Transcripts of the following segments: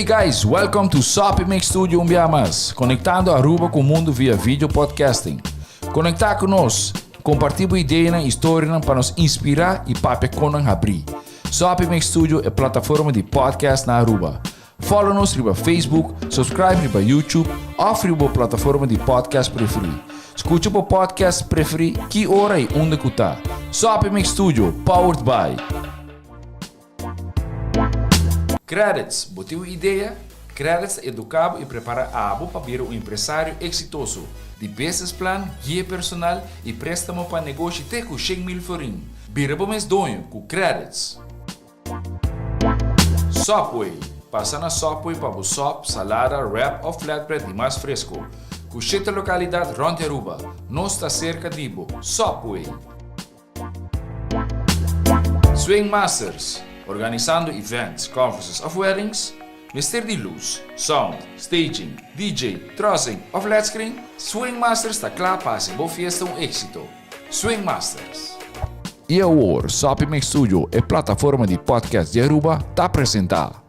guys, welcome to Soppy Mix Studio un bia mas, conectando Aruba cu mundo via video podcasting. Conecta cu nos, comparti bo ideanan y storianan pa nos inspira y papia con nan habri. Soppy Mix Studio e plataforma di podcast na Aruba. Follow nos riba Facebook, subscribe riba YouTube of riba bo plataforma di podcast preferi. Scucha bo podcast preferi ki ora y unda cu ta. Soppy Mix Studio, powered by. Credits, bo tin un idea? Credits ta educa bo y prepara abo pa bira un empresario exitoso. Di business plan, guia personal y prestamo pa negoshi te cu 100,000 florin. Bira bo mes doño cu Credits. Subway, Pasa na Subway pa bo sop, salada, wrap of flatbread di mas fresco. Cu shete localidad rond di Aruba. Nos ta cerca di bo. Subway! Swing Masters, Organisando events, conferences of weddings? Mester di luz, sound, staging, DJ, trussing of led screen? Swing Masters ta cla pa haci bo fiesta un exito. Swing Masters. Y awor, Soppy Mix Studio, e plataforma di podcast di Aruba, ta presenta.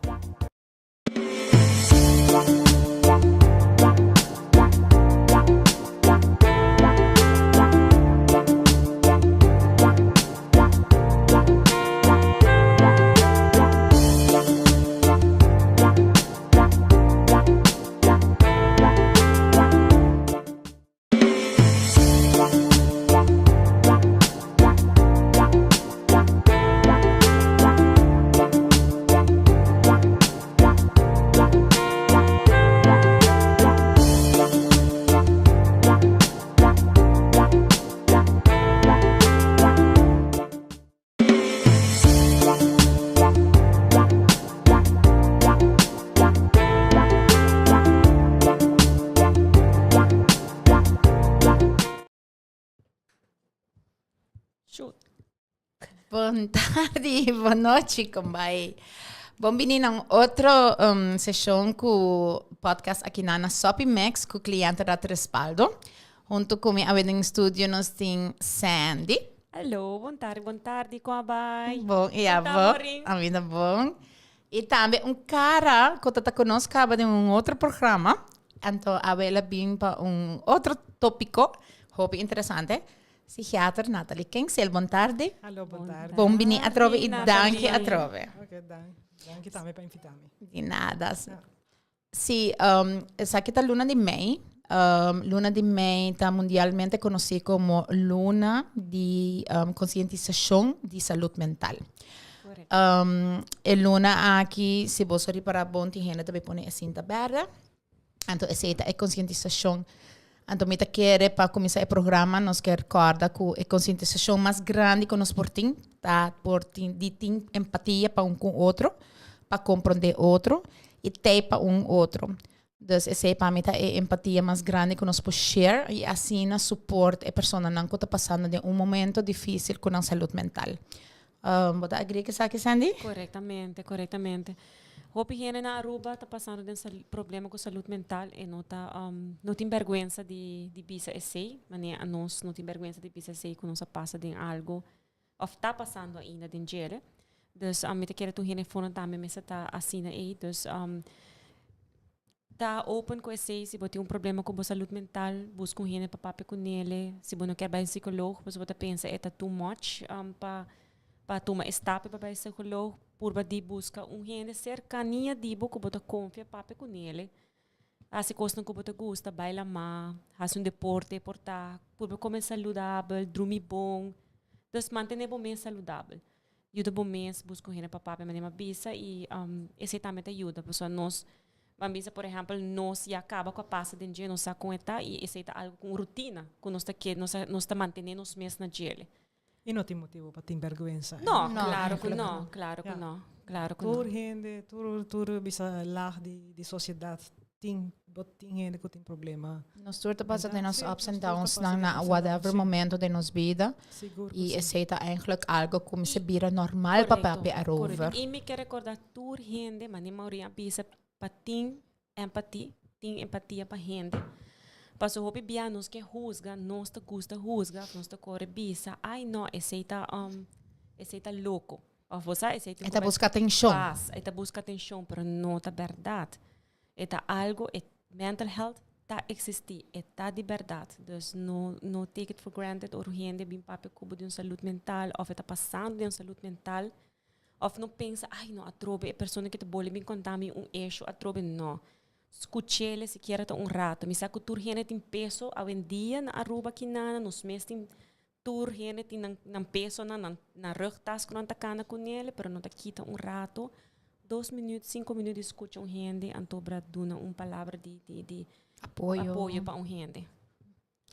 Shoot. Bon tardi, bon nochi, kon bai? Bon bini na un otro um, seshon ku podcast aki na na Soppy Max ku cliente dat respaldo. Hunto ku mi awe den studio nos tin Sandy. Hallo, bon tardi, bon tardi, kon a bai? Bon, i Kon ta, abo? Maureen? A mi ta bon. I tambe un cara ku ta ta ku nos kaba den un otro programa. Anto awe el a bin pa un otro tópiko hopi interesante. Psichiater Nathalie Kingsale, bon tardi. Hallo, bon tardi. Bon bini atrobe i Natalie. danki atrobe. Ok, dank. Danki tambe pa invita mi. Di nada. Sí, esaki ta luna di mei. Luna di mei ta mundialmente konosí komo luna di konsientisashon di salud mental. E luna aki, si boso ripará bon, tin hende ta bai pone e sinta bèrdè. Anto esei ta e konsientisashon. Anto mi ta kere pa kuminsá e programa nos ke rekòrda ku e konsientisashon mas grandi ku nos por tin ta por tin di tin empatia pa un ku otro, pa komprondé otro i tei pa un otro. Dus esei pa mi ta e empatia mas grandi ku nos por share i asina support e personanan ku ta pasando den un momento difísil ku nan salud mental. Bo ta agree ku esaki, Sandy? Korektamente, korektamente. Hopi hende na Aruba ta pasando den problema ku salud mental e no ta no tin bèrgwensa di di bisa esei, manera anos no tin bèrgwensa di bisa esei ku nos a pasa den algo òf ta pasando ainda den djere. Dus mi ta kere tur hende fondo tambe mester ta asina ei. Dus Ta open ku esei, si bo tin un problema ku bo salud mental, buska un hende pa papia ku nele. Si bo no kier bai un psikoloog, pasobra bo ta pensa e ta too much pa pa tuma e stapia pa bai psikoloog, purba di buska un hende serkania di bo ku bo ta konfia papia ku nele. Hasi kosnan ku bo ta gusta, bai lamá, hasi un deporte por ta, purba kome saludabel, drumi bon. Dus mantene bo mes saludabel. Yuda bo mes, buska un hende pa papia manera mi a bisa i esei tambe ta yuda pasobra nos Ban bisa por ehempel nos ya caba cu a pasa den dje, nos sa con e ta y esey ta algo cu un rutina cu nos ta ke, nos ta nos ta mantene nos mes na djele. Y no tin motibo pa tin berguensa. No, claro cu no, claro cu no, claro cu no. Tur hende, tur tur bisa laag di di sociedad tin bo tin hende cu tin problema. Nos tur ta pasa den nos ups and downs nan na whatever momento den nos bida. Sigur cu Y si. esey ta eigenlijk algo cu mester bira normal pa papia erover. Correcto. Y mi ke recorda tur hende, mane Maureen a bisa, pa tin empathy, tin empatia pa hende. Paso hopi bia nos ke huzga, nos ta gusta huzga, nos ta kore bisa, ay no, esey ta, esey ta loko. Of bo sa, esei tin E ta ku buska atenshon. Pas, e ta buska atenshon, pero no ta bèrdat. E ta algo, e mental health ta eksistí, e ta di bèrdat. Dus no no take it for granted ora un hende bin papia ku bo di un salud mental òf e ta pasando den un salud mental, òf no pensa, ai no atrobe e persona ke ta boli bin konta mi un esho atrobe, no. Skuch'ele sikiera ta un rato. Mi sa ku tur hende tin peso awendia na Aruba kinana, nos mes tin Tur hende tin nan nan pesonan, nan nan rugtas ku nan ta kana ku nele, pero no ta kita un rato, dos minuut, cinco minuut di skucha un hende, anto bra duna un palabra di di di Apoyo. apoyo pa un hende.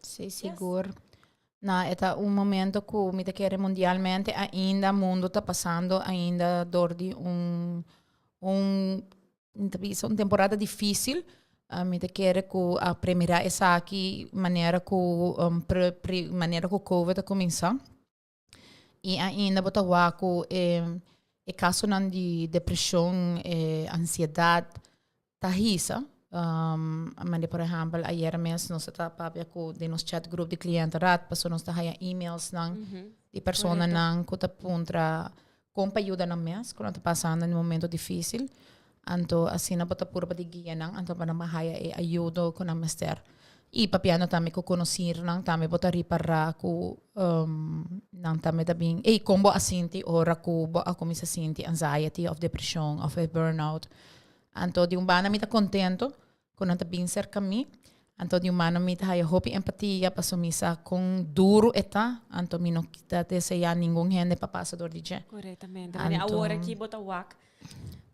Sí, sigur. Na, e ta un momento ku mi ta kere mundialmente ainda mundo ta pasando ainda dor di un un Mi ta bisa un temporada difícil. Mi ta kere ku a premirá esaki manera ku manera ku Covid a kuminsá. I ainda bo ta wak ku e e kasonan di depreshon, e ansiedat ta hisa. Manera por ehèmpel ayera mes nos a ta papia ku den nos chat group di klientenraad pasobra nos ta haya emailsnan di personanan ku ta puntra Kon pa yuda nan mes ku nan ta pasando den momento difisil. Anto asina bo ta purba di guia nan anto pa nan por haya e ayudo ku nan mester. I papiando tambe ku konosirnan tambe bo ta ripará ku nan tambe ta bin, ey kon bo a sinti ora ku bo a kuminsá sinti anxiety òf depreshon òf e burnout. Anto di un banda mi ta kontento ku nan ta bin serka mi, anto di un mano mi ta haya hopi empatia pasobra mi sa kon duru e ta, anto mi no ta deseá ningun hende pa pasa dor di dje. Korektamente. Wanneer Anto. Awor aki bo ta wak,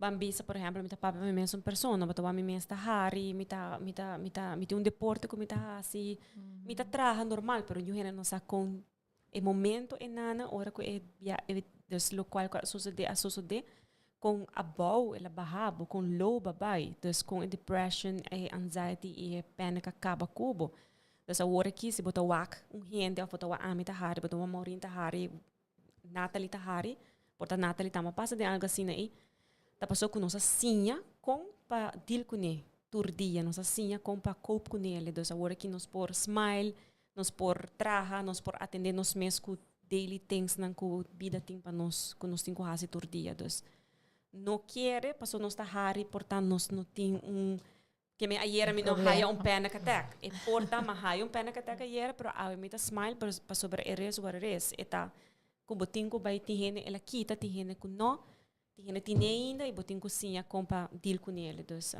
ban bisa por ehempel mi ta papia pa mi mes un persona, bo ta wak mi mes ta hari, mi ta mi ta mi ta mi tin un deporte ku mi ta hasi, mi ta traha normal, pero niun hende no sa kon E momento e nana ora ku e bia e dus lokual ku a sosodé a sosodé kon abou el a baha bo kon low bo a bai dus kon e depression e anxiety i e panic a kaba ku bo dus awor aki si bo ta wak un hende òf bo ta wak ami ta hari bo ta wak Maureen ta hari Natalie ta hari por ta Natalie tambe a pasa den algu asina ei ta pasobra ku nos a siña kon pa deal kuné tur dia nos a siña kon pa cope kuné dus awor aki nos por smile Nos por traha, nos por atendé nos mes ku daily thingsnan ku bida tin pa nos, ku nos tin ku hasi tur dia. Dus no kere paso nos ta hari por ta nos no tin un ke mi ayera mi no haya un panic attack. E por ta mi a haya un panic attack ayera pero awe mi ta smile pasobra e res what it is. E ta ku bo tin ku bai tin hende el a kita tin hende ku no, tin hende tine ainda i bo tin ku siña kon pa deal kuné. Dus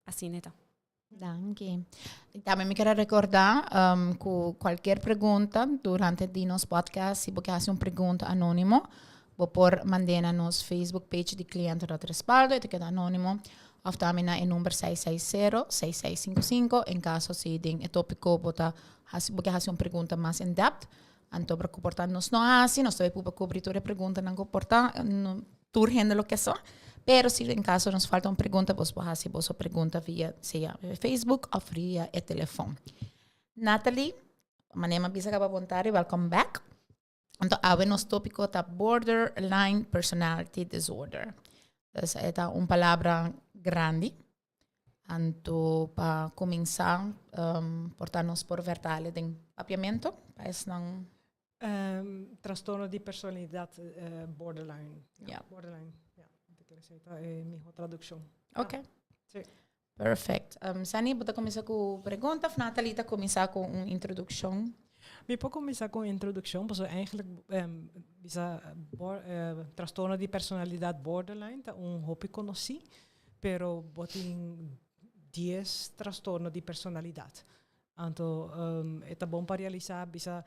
Asina e ta. Danki. Tambe mi ker a rekordá um, ku kualkier pregunta durante di nos podcast, si bo ke hasi un pregunta anónimo, bo por mand'é na nos Facebook page di Cliente dat Respaldo, e ta keda anónimo, òf tambe na e number 660 6655 en kaso si den e tópiko bo ta hasi bo ke hasi un pregunta mas in depth. Anto por ku por ta nos no hasi, nos ta bai pupa kubri tur e preguntanan ku por ta tur hende lo ke sa. Pero si en kaso nos falta un pregunta, bos por hasi boso pregunta via sea Facebook òf via e telefòn. Natalie, manera mi a bisa kaba bon tardi, welcome back. Anto awe nos tópiko ta borderline personality disorder. Dus e ta un palabra grandi. Anto pa kuminsá, por ta nos por vertale den papiamentu pa esnan. Trastorno di personalidat borderline. Ja. Borderline, ja. Mi ta kere esei ta e miho tradukshon. Ok. Si. Perfect. Sanny, bo ta kuminsá ku pregunta of Nathalie ta kuminsá ku un introdukshon? Mi por kuminsá ku un introdukshon pasobra eigenlijk bisa trastorno di personalidat borderline ta un hopi konosí. Pero bo tin dies trastorno di personalidad. Anto e ta bon pa realisa bisa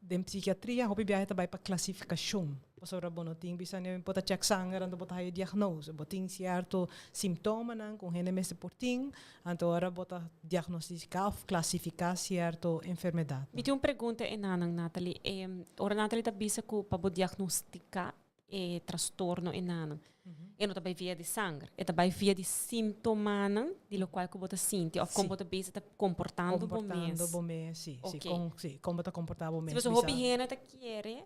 den psikiatria hopi biahe ta bai pa klasifikashon. Pasobra bo no tin bisa ni bo ta chèk sanger anto bo ta haya diagnose. Bo tin sierto simptomanan ku un hende mester por tin, anto ora bo ta diagnostiká òf klasifiká sierto enfermedatnan. Mi tin un pregunta enanan, Nathalie. Ora Nathalie ta bisa ku pa bo diagnostiká e trastorno enanan. E no ta bay via di sanger. E ta bay via di sintomanan di locual cu bo ta sinti of con bo ta bezig ta comportando bo mes. Comportando bo mes, si. Si, con, si, con bo ta comporta bo mes. Si, pasobra hopi hende ta kere,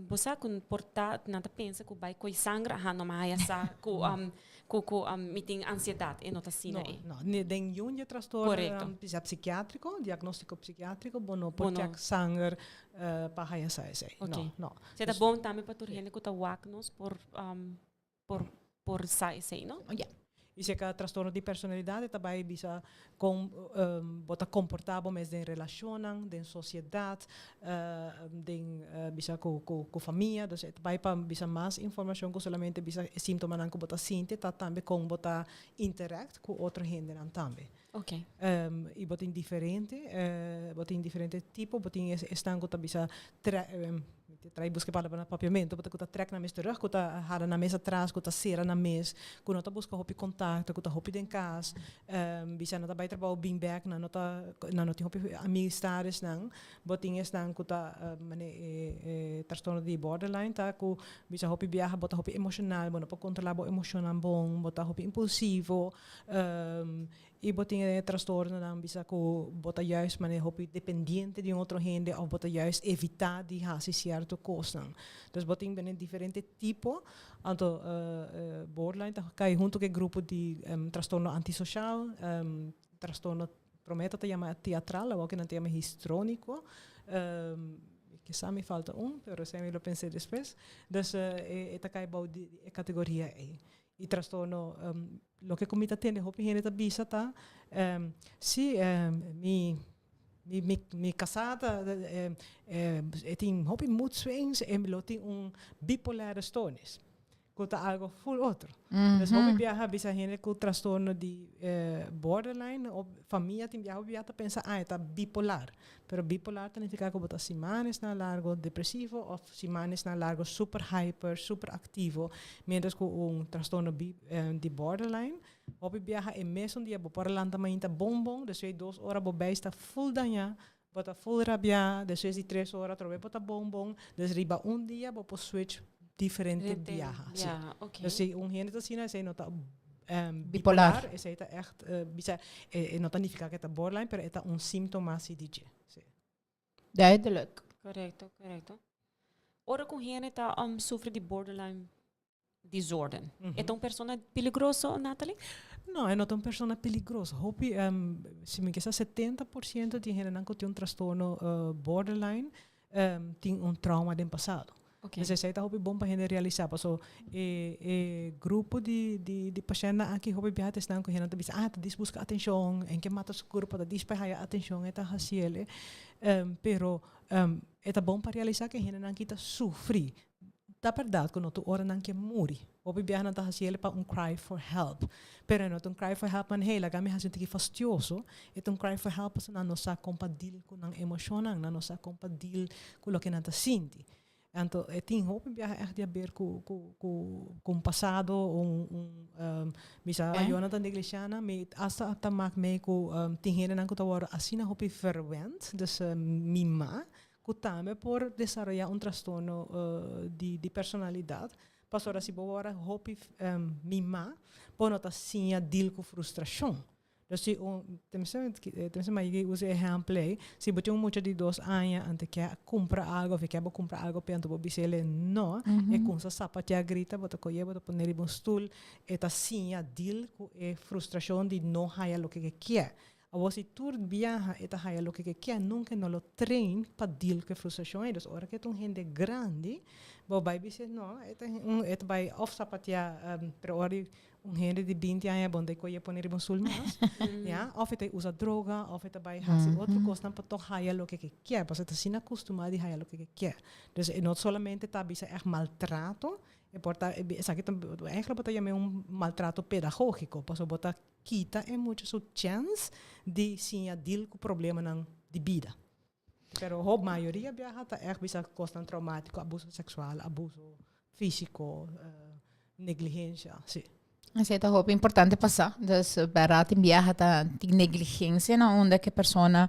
bo sa cu por ta, nan ta pensa cu bay coy sanger, aha, no mi haya sa cu, cu, cu mi tin ansiedad. E no ta asina No, e. no. Ni den niun di e trastorno, bisa psikiatrico, diagnostico psikiatrico, bo no por check sanger pa haya sa esey. No, no. Si ta bon tambe pa tur hende cu ta wak nos por por por sa esey, no? Ja. Y si e trastorno di personalidad e ta bay bisa con bo ta comporta bo mes den relacionnan, den sociedad, den bisa cu cu famia. Dus e ta bay pa bisa mas informacion cu solamente bisa e sintomanan cu bo ta sinti, ta tambe con bo ta interact cu otro hendenan tambe. Y bo tin diferente, bo tin diferente tipo, bo tin esnan cu ta bisa trai busca e palabra na papiamento, bo ta cu ta trek nan mes terug, cu ta hala nan mes atras, cu ta cera nan mes, cu no ta busca hopi contacto, cu ta hopi den cas, bisa nan ta bay trabao bin bek, nan no ta, nan no tin hopi amistadesnan. Bo tin esnan cu ta mane e trastorno di borderline ta cu bisa hopi biaha bo ta hopi emocional, bo no por controla bo emocionnan bon, bo ta hopi impulsivo, Y bo tin e trastornonan bisa cu bo ta juist manera hopi dependiente di un otro hende of bo ta juist evita di haci cierto cosnan. Dus bo tin bene diferente tipo, anto borderline ta cay hunto cu e grupo di trastorno antisocial, trastorno prome ta yama teatral, awor cu nan ta yama histronico, kisa mi falta un, pero esey mi lo pense despues. Dus e ta cay bou di e categoria ey. E trastorno, loke ku mi ta tende hopi hende ta bisa ta, si mi mi mi mi kasá ta e tin hopi mood swings en lo tin un bipolaire stoornis, ku ta algo ful otro. Dus hopi biaha bisa hende ku trastorno di borderline of famia tin biaha hopi biaha ta pensa ah e ta bipolar, pero bipolar ta nifiká ku bo ta simanesnan largo depresivo of Simanesnan largo super hyper, super activo, mientras cu un trastorno di borderline, hopi biaha e mesun dia bo por a lanta mainta bon bon, despues di dos ora bo beis ta full daña, bo ta full rabia, despues di tres ora atrobe bo ta bon bon, dus riba un dia bo por switch diferente biaha. Si. Dus si un hende ta asina esey no ta bipolar, esey ta echt bisa e no ta nifica cu e ta borderline, pero e ta un simptoma si di dje. Si. Duidelijk. Correcto, correcto. Ora cu hende ta um, sufri di borderline disorder, mm -hmm. e ta un persona peligroso, Natalie? No, e no ta un persona peligroso. Hopi, um, si mi kisa 70% di hendenan cu tin un trastorno borderline um, tin un trauma den pasado. Dus esei ta hopi bon pa hende realisá paso e e grupo di di di pashèntnan aki hopi biaha ta esnan ku hende ta bisa ah ta dis buska atenshon en ke mata su kurpa ta dis pa haya atenshon e ta hasiel pero e ta bon pa realisá ku e hendenan aki ta sufri ta bèrdat ku no tur ora nan ke muri hopi biaha nan ta hasiel pa un cry for help pero e no ta un cry for help man hey laga mi hasi un tiki fastioso e ta un cry for help pasobra nan no sa kon pa deal ku nan emoshonnan nan no sa kon pa deal ku loke nan ta sinti. Anto e tin hopi biaha ègt di haber ku ku ku ku un pasado, un un bisa mayornan ta neglisha nan, mi asta ta mak mee ku tin hendenan ku ta wòrdu asina hopi verwend, dus mimá, ku tambe por desaroyá un trastorno di di personalidat, pasobra si bo wòrdu hopi mimá, bo no ta siña deal ku frustrashon. Dus si un, tenminste mi a yega usa e ehempel ei, si bo tin un mucha di dos aña anto e ke kumpra algo of e ke bo kumpra algo p'e anto bo bisa el no, e kumsa sapatia grita, bo ta kohe bo ta pone riba un stul, e ta siña deal ku e frustrashon di no haya loke ke kier. Awor si tur biaha e ta haya loke ke kier, nunka e no lo train pa deal ku e frustrashon ei. Dus ora ku e ta un hende grandi, bo bai bis'é no, e ta un e ta bai of sapatia, pero ora di Un hende di binti aña bon ta koye pone riba un sul mas, ya, of e ta usa droga, of e ta bai hasi otro kosnan pa tog haya loke ke kier, pasobra e ta asina kustumá di haya loke ke kier. Dus e no solamente ta bisa ègt maltrato, e por ta, esaki ta, eigenlijk bo ta yam'é un maltrato pedagógiko, pasobra bo ta kita e mucha su chèns di siña deal ku problemanan di bida. Pero hoop mayoria biaha ta ègt bisa kosnan traumátiko, abuso seksual, abuso físiko, negligensia, sí. Esei ta hopi importante pa sa. Dus bèrdat tin biaha ta tin negligensia na unda ku e persona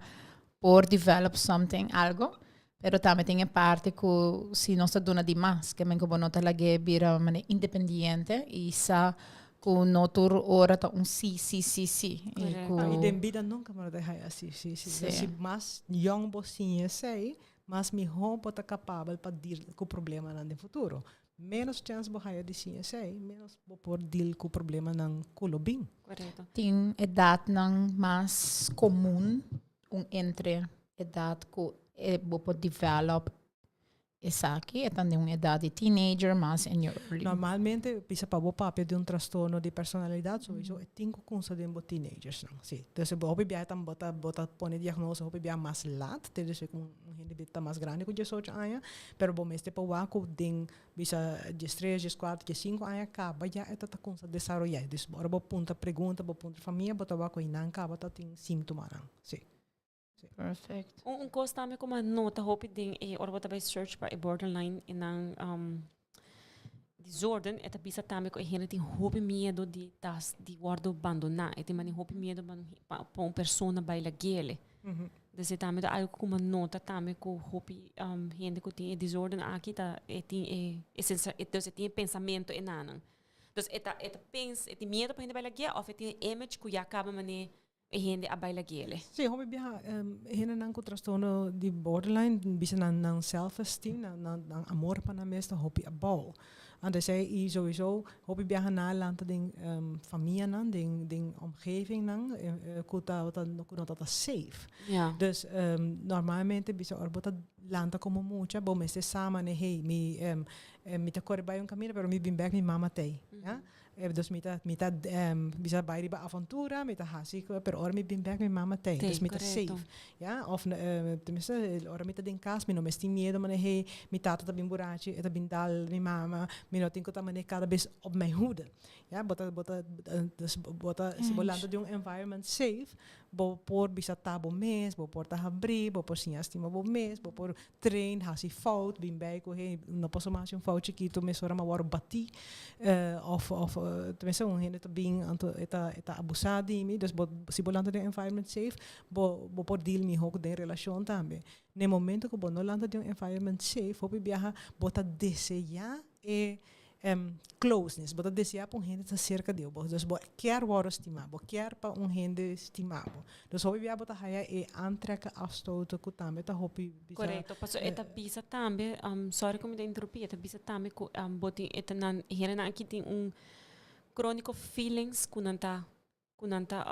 por develop something, algo. Pero tambe tin e parti ku si nos ta duna di mas, ke men ku bo no ta lag'é bira manera independiente i sa ku no tur ora ta un si, si, si, si. I Correcto. ku No, i den bida nunka bo no ta haya si, si, si. Sí. Si mas yong bo siña esei, mas mihó bo ta kapabel pa deal ku problemanan den futuro. Menos chèns bo haya di siña esei, menos bo por deal ku problemanan ku lo bin. Correcto. Tin edatnan mas komun un entre edat ku e bo por develop esaki, e ta den un edat di teenager mas in your early. Normalmente bisa pa bo papia di un trastorno di personalidad sowieso e tin ku kunsa den bo teenagersnan, si. Entonces bo hopi biaha ta bo ta bo ta pone diagnose hopi biaha mas laat, te despues ku un hende ta mas grandi ku diesocho aña, pero bo mester por wak ku den bisa diestres, dieskuater, diesinku aña kaba ya e ta ta kunsa desaroyá. Dus ora bo puntra pregunta, bo puntra famia, bo ta wak ku einan kaba ta tin síntomanan, si. Perfect. Un cos tambe cu mi a nota hopi den e ora bo ta bay search pa e borderline y nan um, desorden, e ta bisa tambe cu e hende tin hopi miedo di ta di wordo bandona. E tin mani hopi miedo pa pa pa un persona bay lagele. Dus e tambe ta algo cu mi a nota tambe cu hopi um, hende cu tin e desorden aki ta e tin e e sensa dus e tin e pensamento enanan. Dus e ta e ta pensa e tin miedo pa hende bay lag'é of e tin e image cu ya caba mane E hende a baila gele. Sí, hopi biaha hendenan ku trastorno di borderline bisa nan nan self-esteem, nan nan nan amor pa nan mes ta hopi abou. Anto esei i souiso hopi biaha nan a lanta den famianan, den den omgevingnan ku tabata ku no tabata safe. Ja. Dus normalmente bisa ora bo ta lanta komo mucha bo mester sa manera hey mi mi ta kore bai un kaminda pero mi bin bek mi mama t'ei, ya. Dus mi ta, mi ta bisa bai riba aventura, mi ta hasi, pero ora mi bin bek mi mama t'ei, dus mi ta safe. Ya, of tenminste ora mi ta den kas mi no mes tin miedo manera hey mi tata ta bin burachi, e ta bin dal mi mama, mi no tin ku ta manera kada bes op mijn hoede. Ya, bo ta, bo ta, dus bo ta, si bo lanta den un environment safe, bo por bisa ta bo mes, bo por ta habrí, bo por siña stima bo mes, bo por train, hasi fout, bin bij ku hey, no pasobra mi hasi un fout chikitu mesora mi a wòrdu batí, òf òf tenminste un hende ta bin anto e ta e ta abusá di mi, dus bo si bo lanta den un environment safe bo bo por deal mihó ku den relashon tambe. Na e momento ku bo no lanta den un environment safe hopi biaha bo ta deseá e closeness, bo ta desea pa un hende ta cerca di bo, dus bo kier worde stima, bo kier pa un hende stima bo. Dus hopi bia bo ta haya e aantrekken afstoten cu tambe ta hopi bisa. Correcto, paso e ta bisa tambe, sorry cu mi ta interrupi, e ta bisa tambe cu bo tin e ta nan hendenan aki tin un chronico feelings cu nan ta cu nan ta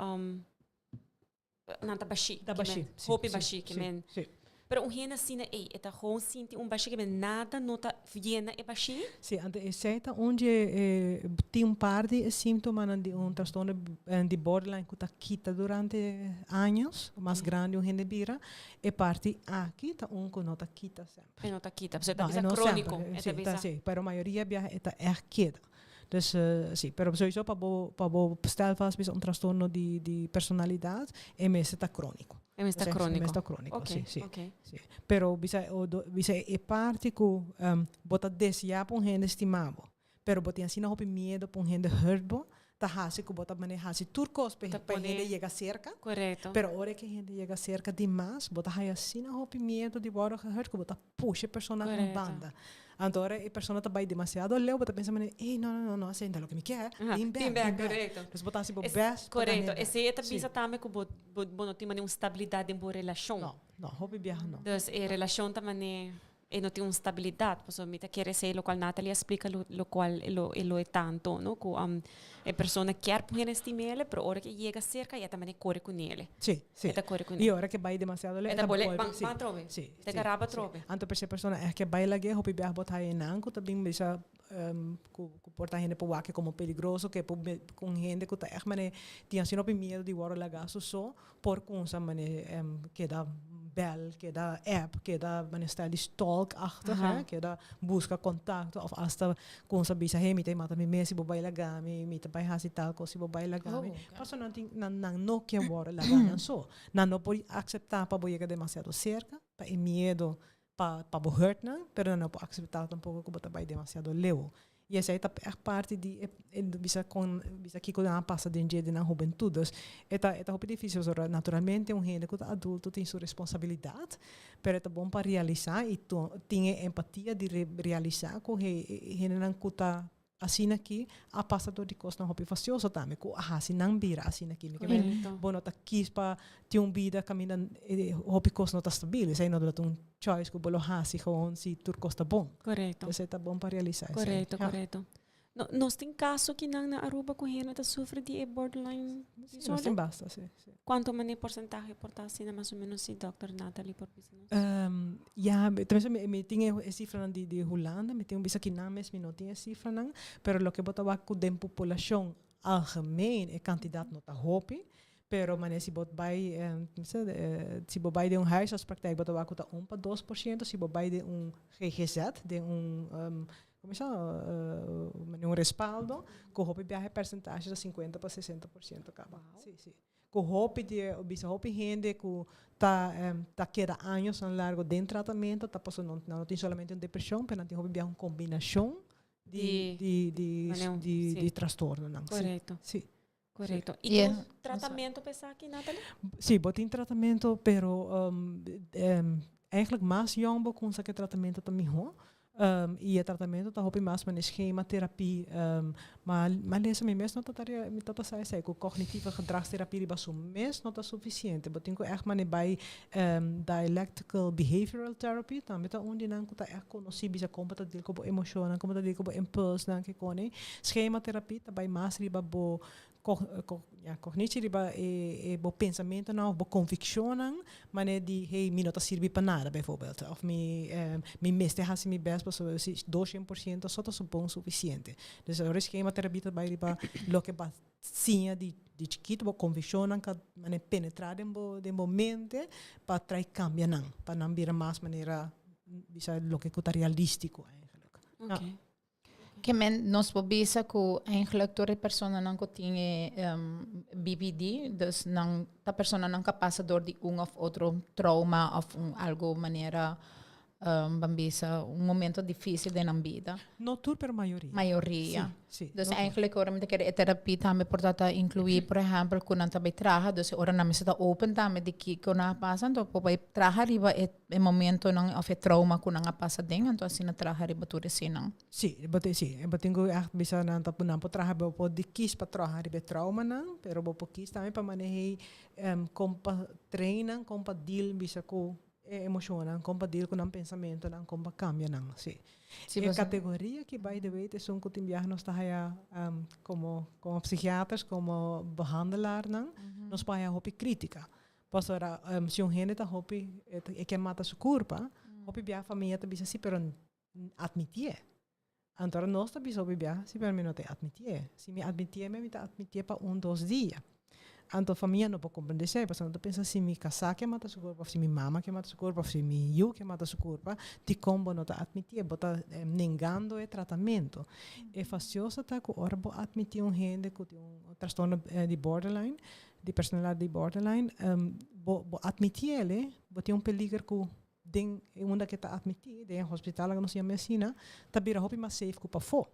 nan ta bashí. Ta bashí, sí. Hopi bashí, ke men. Sí. Pero un hende asina ei, e ta gewoon sinti un bashí ke men nada no ta yena e bashí. Sí, anto esei ta un dje e tin un par di e síntomanan di un trastorno di borderline ku ta kita durante años, mas grandi un hende bira, e parti aki ta un ku no ta kita semper. E no ta kita, pasobra e ta bisa króniko. No, e no semper. Sí, pero mayoria biaha e ta ègt keda. Dus si, pero sowieso pa bo pa bo stel vast bisa un trastorno di di personalidad e mester ta crónico. E mester ta crónico. E mester ta crónico, Ok, si, si. ok. Si. Pero bisa o do bisa e parti cu bo ta desea pa un hende stima bo, pero bo tin asina hopi miedo pa un hende hurt bo, ta haci cu bo ta mane haci tur cos pa Ta pa e hende pone yega cerca. Correcto. Pero ora cu e hende yega cerca di mas, bo ta haya asina hopi miedo di worde gehurt cu bo ta pusha e persona un Correcto. banda. Anto ora e persona ta bai demasiado leu, bo ta pensa manera, ey, no, no, no, no, esei no ta loke mi kier. Aha, Bin bek, bin bek, bin bek. correcto. Dus bo ta hasi bo Es- best pa Correcto. manera. Esei e ta Sí. bisa tambe ku bo, bo, bo no tin manera un stabilidat den bo relashon. No, no, hopi biaha no. Dus e relashon ta manera, e no tin un stabilidat. Pasobra mi ta kere esei lokual Nathalie a splika, lo, lokual e lo, e lo e tanto, no? Ku e persona kier pone hende stim'ele, pero ora ku e yega serka ya ta manera kore ku nele. Sí, sí. E ta kore ku nele. I ora ku bai demasiado leu, E ta bole, bolbe, ban, sí, ban atrobe. sí, Ta sí, garaba sí. atrobe. Anto p'esei persona ègt ke bai lag'é, hopi biaha bo ta haña nan ku ta bin bisa ku ku por ta hende por wak komo peligroso, ke por ku un hende ku ta ègt manera tin asina hopi miedu di wòrdu lagá su so, por kunsa manera keda bel, keda app, keda manera stijl di stalkachtig, hè, keda buska kontakto of hasta kunsa bisa hey mi ta mata mi mes si bo bai laga mi, mi ta bai hasi tal kos si bo bai laga mi. Pasobra nan tin nan nan no ke wòrdu laga nan so. Nan no por akseptá pa bo yega demasiado serka, pa e miedo pa pa bo hurt nan, pero nan no por akseptá tampoko ku bo ta bai demasiado leu. Y esey ta echt parti di e, e bisa con bisa kico nan a pasa den dje den nan hubentud. Dus e ta e ta hopi dificil pasobra naturalmente un hende cu ta adulto tin su responsabilidad, pero e ta bon pa realisa y tin e empatia di realisa cu e hendenan cu ta asina aki a pasa door di cosnan hopi fastioso tambe cu a haci nan bira asina aki. Mi ke men bo no ta kies pa tin un bida caminda hopi cos no ta stabil. Esey no ta un choice cu bo lo haci gewoon si tur cos ta bon. Esey ta bon pa realisa esey. Corecto, corecto. No, nos tin caso kinan na Aruba cu hende ta sufri di e borderline disorder? Sí, nos tin basta, sí, sí. Cuanto mane porcentahe por ta asina mas o menos si Dòkter Nathalie por bisa nos? Ya, tenminste mi, mi tin e, e cifranan di, di Hulanda, mi tin un bisa kinan mes mi no tin e cifranan, pero loke bo ta wak cu den populacion algemeen e cantidad no ta hopi, pero mane si bo bai, si bo bai den un huisartspraktijk bo ta wak cu ta un pa 2%, si bo bai den un GGZ, den un Como sa, un respaldo, cu hopi biaha e percentage ta 50 pa 60% caba. Si, si. Cu hopi di, bisa hopi hende cu ta, ta keda añosnan largo den tratamento, ta pasobra nan, nan no tin solamente un depresion, pero nan tin hopi biaha un combinacion di, di, di, di, di trastornonan. Correcto. Si. Correcto. Y tin tratamento pa esaki, Nathalie? Si, bo tin tratamento, pero eigenlijk mas jong bo cunsa cu e tratamento ta miho. Y e tratamento ta hopi mas manera schema terapie. Ma ma lesa mi mes no ta mi ta ta sa esey cu cognitieve gedragstherapie riba su mes no ta suficiente. Bo tin cu echt manera bay dialectical behavioral therapy tambe ta un di nan cu ta echt conoci bisa con bo ta deal cu bo emocionnan, con bo ta deal cu bo impulsnan, kikoni. Schema terapie ta bay mas riba bo cognitie, riba e bo pensamentonan of bo conviccionnan, manera di hey mi no ta sirbi pa nada bijvoorbeeld, of mi mi mester haci mi best pasobra si 200% so ta bon suficiente. Dus ora schema terapie ta bay riba loke bo a siña di chikito, bo conviccionnan ka manera penetra den bo den bo mente pa trai cambia nan, pa nan bira mas manera bisa loke cu ta realistico eigenlijk. Ke men nos por bisa ku eigenlijk tur e personanan ku tin e BPD, dus nan ta personanan ku a pasa dor di un of otro trauma of un algo manera ban bisa un momento dificil den nan bida. No tur pero mayoria. Mayoria. Si, si. Dus eigenlijk ora mi ta kere e terapia tambe por ta ta inclui por ehempel ku nan ta bai traha, dus e ora nan mester ta open tambe di kiko nan a pasa, anto por bai traha riba e E momentonan of e trauma ku nan a pasa den, anto asina traha riba tur eseinan. Sí, bo tin, sí, bo tin ku ègt bisa nan ta nan por traha, bo por di kis pa traha riba e traumanan, pero bo por kis tambe pa maneh'é kon pa train nan, kon pa deal bisa ku e emoshonnan, kon pa deal ku nan pensamentonan, kon pa kambia nan, sí. Sí, E kategoria aki by the way ta esun ku tin biaha nos ta haya komo komo psikiaters, komo behandelaarnan, nos por haya hopi kritika. Pasobra si un hende ta hopi, e ke mata su kurpa, hopi bia famia ta bisa si, pero admitié. Anto ora nos ta bisa hopi bia, si pero mi no ta admitié. Si mi admitié mi, mi ta admitié pa un, dos dia. Anto famia no por comprende esei, pasobra nan ta pensa si mi kasá ke mata su kurpa, of si mi mama ke mata su kurpa, of si mi yu ke mata su kurpa, dikon bo no ta admitié? Bo ta nengando e tratamento. E fastioso ta ku ora bo admitié un hende ku tin un trastorno di borderline, di personalidad di borderline, bo bo admiti el, bo tin un peliger ku den e unda ke ta admiti, den e hospital laga nos yama asina, ta bira hopi mas safe ku pafó.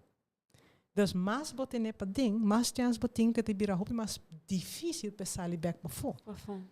Dus mas bo tene paden, mas chance bo tin ke ta bira hopi mas dificil pa e sali bek pafó.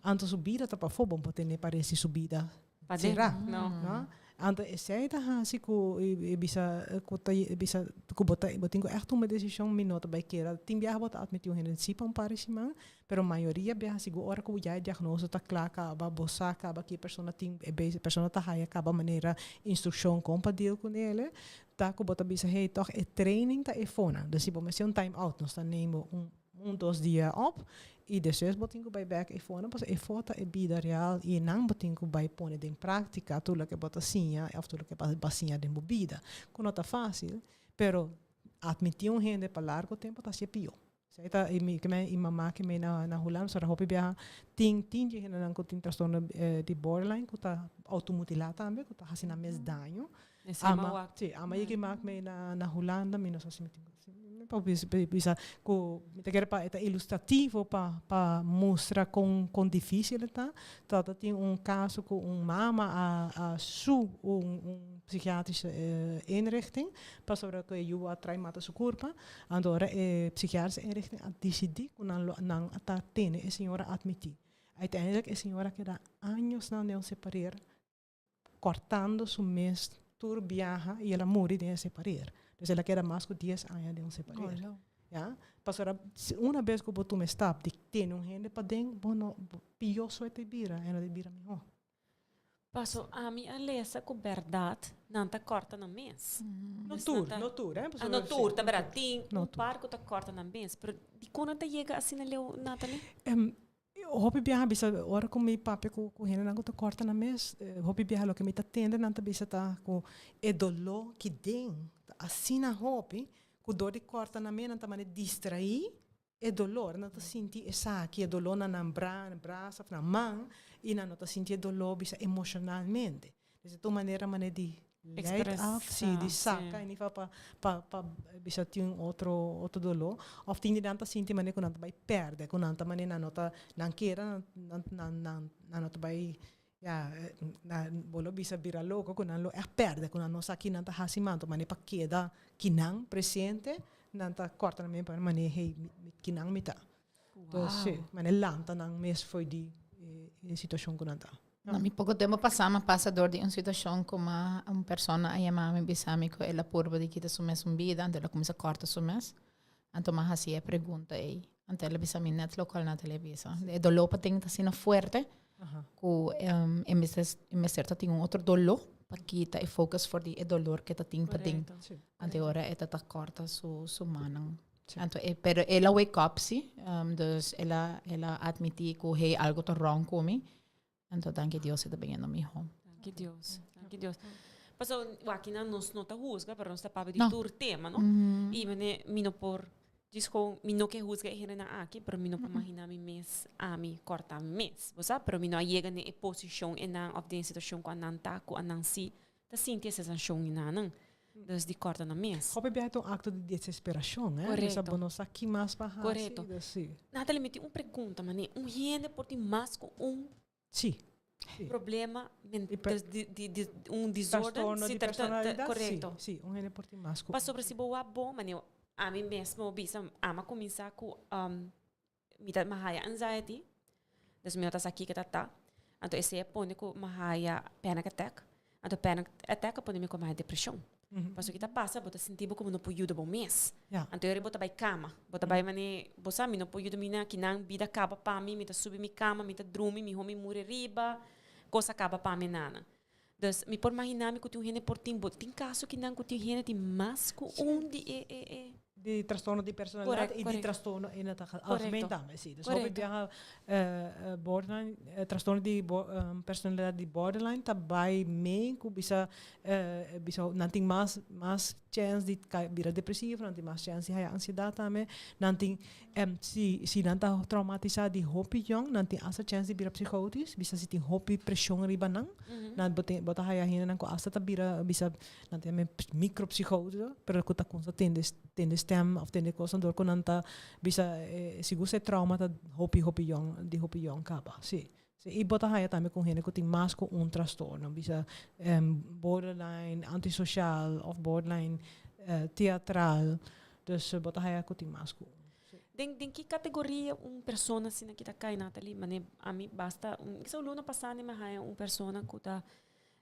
Anto su bida ta pafó, bo no por tene paresi su bida Será? No. No? Anto esei ta hasi ku e bisa ku ta bisa ku bo ta bo tin ku ègt tuma desishon mi no ta bai keda. Tin biaha bo ta atmití un hende si pa un par di siman, pero mayoria biaha sigur ora ku ya e diagnoso ta kla kaba, bo sa kaba ki e persona tin e e persona ta haya kaba manera instrukshon kon pa deal kunele, ta ku bo ta bisa hey tòg e training ta e fonan. Dus si bo mester un time out nos ta neem bo un Un dos dia op y despues bo tin cu bay bek eyfo nan pasobra eyfo ta e bida real y nan bo tin cu bay pone den practica tur loke bo ta siña of tur loke bo a siña den bo bida cu no ta facil pero admiti un hende pa largo tempo ta haci pio. Esey ta y mi y mama ke mi na Hulanda pasobra hopi biaha tin tin dje hendenan cu tin trastorno di borderline cu ta automutila tambe cu ta haci nan mes daño. Ama, si, ama yeki mak mi na Hulanda mi no sa si mi tin Mi por bisa ku mi ta kere pa e ta ilustrativo pa pa mustra kon kon difísil e ta. Tabata tin un kaso ku un mama a a su un un. psychiatrische inrichting, pasobra ku e yu a trai mata su kurpa. Anto ora e psychiatrische inrichting a disidí ku nan lo nan a ta tene e señora atmití. Uiteindelijk e señora a keda añosnan den un separeer kòrtando su mes tur biaha i el a muri den e separeer. Dus el a keda mas ku dies aña den un separeer. Ya, pasobra una bes ku bo tuma e stap di tene un hende paden, bo no, pió so e ta bira, e no ta bira mihó. Paso ami a lesa ku bèrdat nan ta kòrta nan mes. No tur, no tur, eh. Ah, no tur, ta bèrdat. Tin un par ku ta kòrta nan mes. Pero dikon nan ta yega asina leu, Nathalie? Hopi biaha bisa ora ku mi papia ku ku hendenan ku ta kòrta nan mes, hopi biaha loke mi ta tende nan ta bisa ta ku e doló ki den ta asina hopi ku dor di kòrta nan mes nan ta manera distraí E dolor, nan ta sinti esaki, e dolor na nan bra, brasa of nan man, i nan no ta sinti e dolor bisa emocionalmente. Dus e ta un manera manera di leid af, si, di saca in ieder geval pa, pa, pa bisa tin un otro, otro dolor. Of tin di nan ta sinti manera cu nan ta bay perde, cu nan ta manera nan no ta, nan keda, nan, nan, nan, nan, nan no ta bay, ya, nan, bo lo bisa bira loco cu nan lo echt perde, cu nan no sa ki nan ta haci man, ta manera pa keda kinan presente, Nan ta corta nan mes pa mane hey kinan mi ta. Entonces si, mane lanta nan mes fo'i di e situacion cu nan ta. Na mi poco tempo pasa mi a pasa door di un situacion kuma un persona a yama mi bisa mi cu el a purba di kita su mes un bida anto el a cuminsa corta su mes. Anto mi a haci e pregunta ey. Anto el a bisa mi net locual Natalie a bisa. E dolor pa tin ta asina fuerte ku e mester e mester ta tin un otro doló pa kita e focus for di e dolor ke ta tin paden. Anto e ora e ta ta kòrta su su mannan. Anto e pero el a wake up si, dus el a el a atmití ku hey algo ta wrong ku mi. Anto danki Dios e ta biniendo mihó. Danki Dios, danki Dios. Paso wak nan nos no ta husga pero nos ta papia di tur tema no. I mane mi no por Djis kon mi no ke husga e hendenan aki, pero mi no por magina mi mes ami kòrta mi mes, bo sa? Pero mi no a yega den e posishon einan òf den e situashon ku anan ta, ku anan si ta sinti e sensashon einanan. Dus di kòrta nan mes. Hopi biaha ta un akto di desesperashon, eh? Korekto. Bo no sa ki mas pa hasi. Korekto. Natalie, mi tin un pregunta, manera un hende por tin mas ku un Sí. Problema mental, di, di, di, un desorden. Trastorno di personalidad, Correcto. Sí, sí, un hende por tin mas cu. Pasobra si bo wak bon, manera ami mesmo bisa, ami a cuminsa cu um, mi ta, mi a haya anxiety, dus mi no ta sa kiko ta ta. Anto esey a pone cu mi a haya panic attack. Anto panic attack a pone mi cu mi a haya depresion. Pasobra ki ta pasa, bo ta sinti bo como no por yuda bo mes. Anto e ora bo ta bai cama, bo ta bai mane, bo sa mi no por yuda mi na kinan, bida caba pa mi, mi ta subi mi cama, mi ta drumi, miho mi muri riba, cos a caba pa mi nana. Dus mi por magina mi cu tin un hende por tin, bo tin caso kinan cu tin hende tin mas cu un di e e e. Di trastorno di personalidad y di trastorno in het algemeen tambe, si. Dus hopi biaha borderline, trastorno di personalidad di borderline ta bai mee cu bisa bisa nan tin mas mas chance di bira depresivo, nan tin mas chance di haya ansiedad tambe, nan tin si si nan ta traumatisa di hopi yong nan tin hasta chance di bira psicotisch, bisa si tin hopi presion riba nan, nan bo tin bo ta haya hendenan cu hasta ta bira bisa Nan tin tambe micropsychose, pero cu ta cuminsa tende tende stem of tende cosnan door cu nan ta bisa sigur si e trauma ta hopi hopi yong di hopi yong caba si. Si y bo ta haya tambe cu hende cu tin mas cu un trastorno bisa borderline antisocial of borderline teatral dus bo ta haya cu tin mas cu un. Den den ki categoria un persona asina ki ta cay Nathalie? Mane ami basta un kisa un luna pasa mi haya un persona cu ta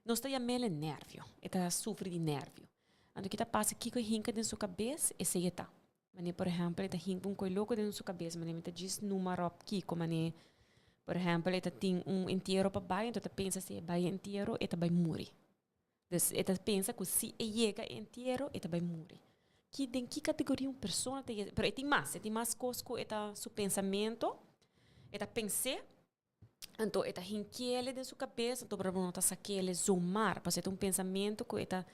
Nos ta yam'el e nervio. E ta sufri di nervio. Anto ki ta pasa kiko e hinka den su kabes, esei e ta. Manera por ehèmpel e ta hinka un koi loko den su kabes, manera mi ta djis numa ròp kiko, manera por ehèmpel e ta tin un entiero pa bai, anto e ta pensa si e bai e entiero e ta bai muri. Dus e ta pensa ku si e yega e entiero e ta bai muri. Ki den ki kategoria un persona ta yega, pero e tin mas, e tin mas kos ku e ta su pensamento, e ta pens'é. Anto e ta hinkiele den su kabes, anto bo no ta sakele zomar, pasobra e ta un pensamentu ku e ta,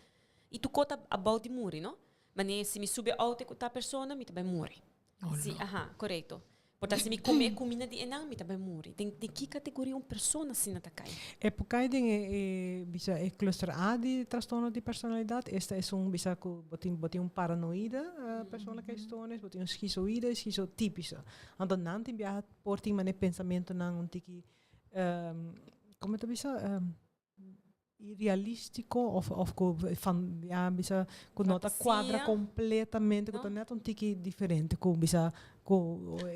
i tur kos ta about di muri, no? Manera si mi subi outo ku tal persona, mi ta bai muri. Si, aha, korekto. Por ta si mi kome e kuminda di enan, mi ta bai muri. Den den ki kategoria un persona asina ta kai? E por kai den e e bisa e cluster A di trastorno di personalidat, esta esun bisa ku bo tin bo tin un paranoide persoonlijkheidsstoornis, bo tin un schizoïde, schizotypische. Anto nan tin biaha Por tin manera pensamentonan un tiki, como ta bisa, Irrealistico of cu van ja bisa cu no ta cuadra completamente cu ta net un tiki diferente cu bisa cu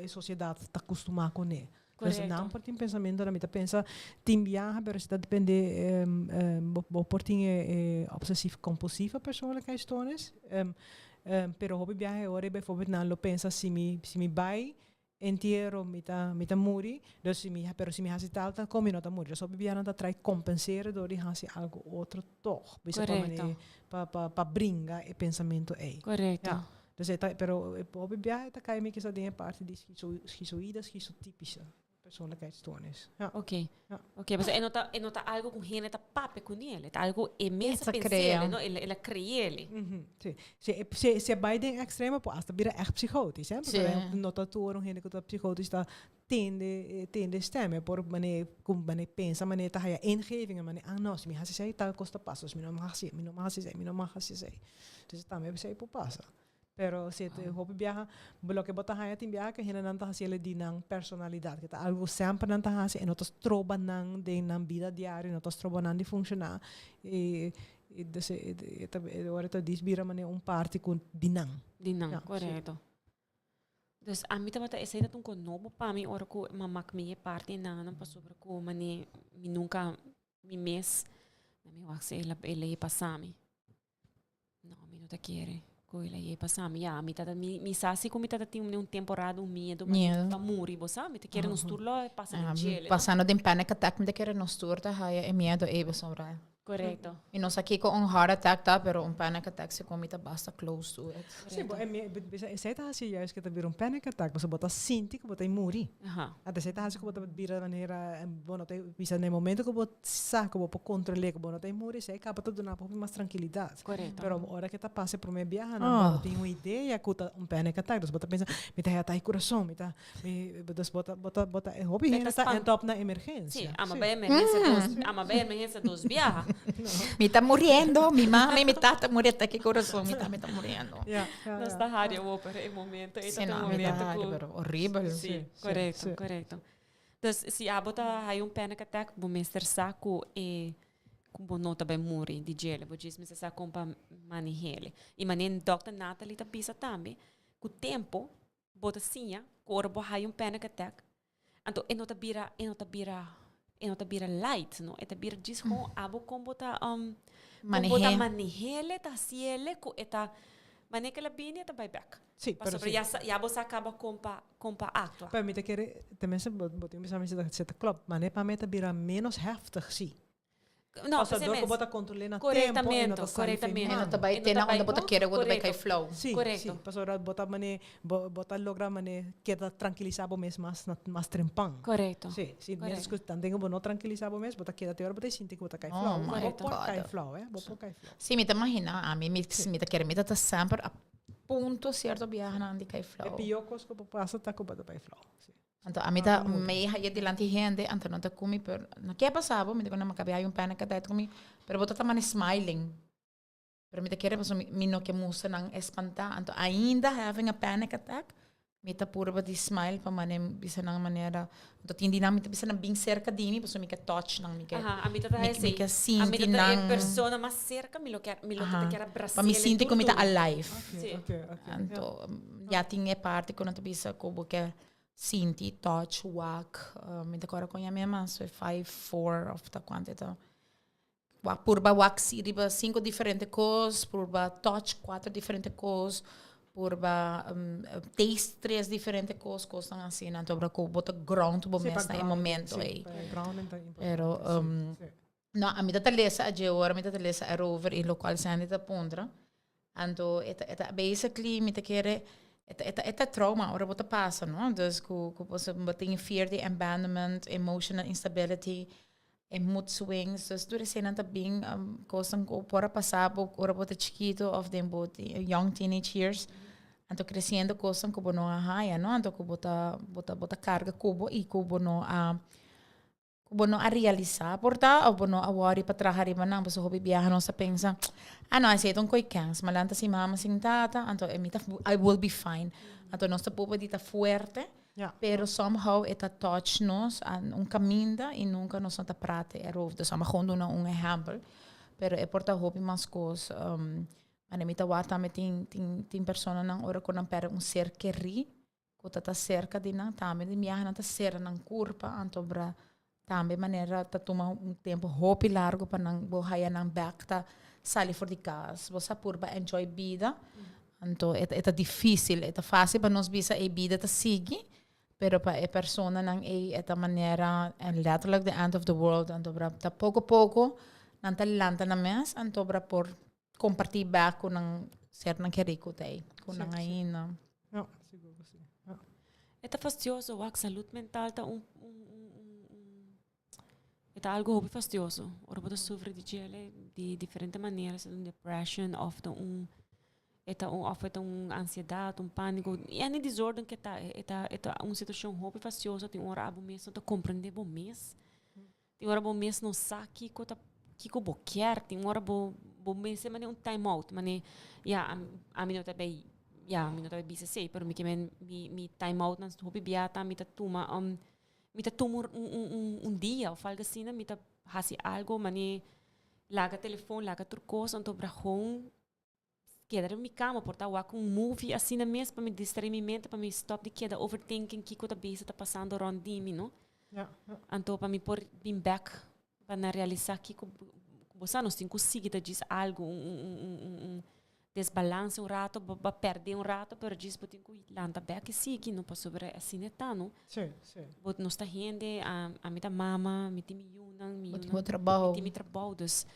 e sociedad ta custuma cune. Dus nan por tin pensamentonan mi ta pensa tin biaha pero si ta depende bo por tin e obsesief compulsieve persoonlijkheidsstoornis pero hopi biaha e ora bijvoorbeeld nan lo pensa si mi si mi bay Entiero mi ta mi ta muri, dus si mi pero si mi hasi tal tal kon mi no ta muri. Dus hopi bia nan ta trai kompensera dor di hasi algo otro tog. Bisa pa mane pa pa pa bringa e pensamentu ei. Korekto. Ja. Dus e ta pero hopi bia e ta kai mi kisa den e parti di schizo schizoïde, schizotypische persoonlijkheidsstoornis. Ja. Ok. Ja. Ok, pasobra e no ta e no ta algo ku hende ta papia kuné, e ta algo e mes Ta a crea. pens'é, no? El a kre'é. Sí. Si e si si e bai den extremo por hasta bira echt psychotisch, hè? Sí. Pasobra no ta tur un hende ku ta psychotisch ta tende tende stem. E por manera ku manera pensa, manera ta haya ingevingen, manera ah no, si mi hasi esei tal kos ta pasa, si mi no mag hasi, mi no mag hasi esei, mi no mag hasi esei. Dus tambe esei por pasa. Pero si e hopi biaha, loke bo ta haña tin biaha ku hendenan ta hasi di nan personalidat, ku ta algu semper nan ta hasi e no ta stroba nan den nan bida diario, no ta stroba nan di funshoná. I i dus e ta e ora ta dis bira manera un parti ku di nan. Di nan, Ja, si. korekto. Dus ami tabata esei ta un kos nobo pa mi ora ku mama mi e parti nan pasobra ku mane mi nunka mi mes na mi wak si el a el a e pasa mi. No, mi no ta kere ku el a yei pasa mi. Ya, mi tata, mi, mi sa si ku mi tata tin un temporada un miedo pa, Miedo. pa muri, bo sa? Mi ta kere nos tur lo pasa den djele, no? Pasando den panic attack, mi ta kere nos tur ta haya e miedo ei pasobra. Korekto. Mi no sa kiko un heart attack ta, pero un panic attack si ku mi ta basta close to it. Sí, bo, e mi, bisa, esei ta hasi juist ku ta bira un panic attack, pasobra bo ta sinti ku bo ta muri. Anto esei ta hasi ku bo ta bira manera, bo no ta bisa na e momento ku bo sa ku bo por kontrol'é ku bo no ta muri, esei kaba ta duna bo hopi mas trankilidat. Korekto. Pero ora ku ta pasa e promé biahanan, bo no tin un idea ku ta un panic attack, dus bo ta pensa, mi ta haya atake kurason, mi ta, mi, dus bo ta, bo ta, bo ta, hopi hende ta end up na emergensia. Sí, ama bai emergensia dos, ama bai emergensia dos biaha. Mi ta muriendo, mi mama i mi tata muri atake kurason, mi tambe ta muriendo. Ja, ja, Nos ja. ta hari awor, pero e momento ei Sí, ta no, un mi ta momento hari, ku pero horrible. Sí, korekto, korekto. Dus si abo ta haya un panic attack, bo mester sa ku e ku bo no ta bai muri di djele. Bo djis mester sa kon pa maneh'ele. I manera Dòkter Nathalie ta bisa tambe, ku tempu bo ta siña ku ora bo haya un panic attack, anto e no ta bira, e no ta bira, e no ta bira light, no. E ta bira djis kon abo kon bo ta kon bo ta Maneh'é. maneh'ele, ta hasi'ele ku e ta manera ku el a bini e ta bai bèk. Sí, pero Pasobra sí. ya sa, ya bo sa kaba kon pa, kon pa aktua. Pero mi ta kere, tenminste, bo, bo tin bisa mi si ta, si ta klop, mane pa mi ta bira menos heftig, sí. No, Pasobra p'esei dor ku mes. bo ta kontrol'é na tempo, e no Korektamentu, ta sali korektamentu. E no firman. ta bai E no te ta na bai, unda bo ta kere, bo ta bai kai korekto. flow. Sí, Korekto. sí, pasobra bo ta mane, bo, bo ta logra mane keda trankilisá bo mes mas, na, mas trempan. Korekto. Sí, sí, mientras Korekto. ku tanten ku bo no trankilisá bo mes, bo ta keda te ora bo ta sinti ku bo ta kai Oh flow. my Bo por God. kai flow, eh, bo por kai flow. Sí, mi ta imaginá, ami, mi, mi ta kere, mi ta ta semper a punto cierto biahanan di kai E flow. pió kos ku por pasa ta ku bo ta bai flow. Sí. Anto ami ta mei haye dilanti hende, anto nan ta ku mi, pero no ke pasa bo, mi ta ku nan makabe hay un panic attack ku mi, pero bo ta ta mane smiling. Pero mi ta kere pasobra mi no ke mustra nan espantá. Anto ainda having a panic attack, mi ta purba di smile pa mane bisa nan manera, anto tin di nan mi ta bisa nan bin serka di mi pasobra mi ke touch nan, mi ke Aha, ami ta ta mi esei. ke Ami sinti ta ta e nan. persona mas serka, mi lo kier, mi lo ta Aha, kier pa mi abras'é sinti tur ku mi ta tur. alive. Ok, Sí. ok, ok. Ja. Anto ya tin e parti ku nan ta bisa ku bo ke sinti, touch, wak, mi ta kòrda kon yam'é mas, five, four òf ta kuantu e ta. Wak purba wak si riba sinku diferente kos, purba touch kuater diferente kos, purba taste tres diferente kos, kosnan asina. Anto ora ku bo ta ground bo Sí, pa mes na e grounding, momento sí, ei. pa grounding ta importante, Pero sí, sí. no, ami ta ta lesa a dje ora mi ta ta lesa erover i lokual Sandy ta puntra. Anto e ta e ta basically mi ta kere e ta e ta e ta trauma ora bo ta pasa no. Dus ku ku bo bo tin fear di abandonment, emotional instability, e mood swings. Dus tur eseinan ta bin kosnan ku por a pasa bo ora bo ta chikito of den bo young teenage years. Anto kresiendo kosnan ku bo no a haya no. Anto ku bo ta bo ta bo ta karga ku bo i ku bo no a Ku bo no a realisá por ta òf bo no a wòri pa traha riba nan, pasobra hopi biaha nos ta pensa, ah no, esei ta un koi kèns, mi a lanta sin mama sin tata, anto e mi ta, I will be fine. Anto nos ta purba di ta fuerte, Pero somehow e ta touch nos un caminda y nunca nos no ta prate erover. Dus amo gewoon duna un ehempel. Pero e por ta hopi mas cos. Mane mi ta wak tambe tin tin tin personanan ora cu nan perde un ser keri cu ta ta cerca di nan tambe di miaha nan ta cera nan curpa anto bra tambe manera ta tuma un tempo hopi largo pa nan bo haya nan bek ta sali for di cas bo sa purba enjoy bida anto e ta dificil e ta facil pa nos bisa e bida ta sigui pero pa e personanan ey e ta manera letterlijk the end of the world anto bra ta poco poco nan ta lanta nan mes anto bra por comparti bek cu nan sernan keri cu ta ey cu nan ainda. Ja, sigur cu si. Ja. E ta fastioso wak salud mental ta un un un un e ta algo hopi fastioso ora bo ta sufri di djele di diferente manera sea ta un depression of ta un e ta un of e ta un ansiedad un panico any desorden ke ta e ta e ta un situacion hopi fastioso tin ora abo mes no ta comprende bo mes Tin ora bo mes no sa kiko ta kiko bo kier, tin ora bo bo mester mane un time out, mane ya ami no ta bay ya mi no ta bay bisa esey, pero mi ke men mi mi time out nan hopi bia ta mi ta tuma mi ta tuma un un un un dia of algo asina mi ta hasi algo mane laga telefon laga tur kos anto bragon Keda riba mi kama por ta wak un movie asina mes pa mi distrae mi mente pa mi stop di keda overthinking kiko ta bisa ta pasando rond di mi no. Anto pa mi por bin bek pa na realisa kiko bo sa nos tin ku sigui ta djis algo un un un un un desbalance un rato bo a perde un rato pero djis bo tin ku lanta bek i sigui no pasobra asina e ta no. Bo nos ta hende ami ta mama mi tin mi yunan mi yunan mi tin mi trabou dus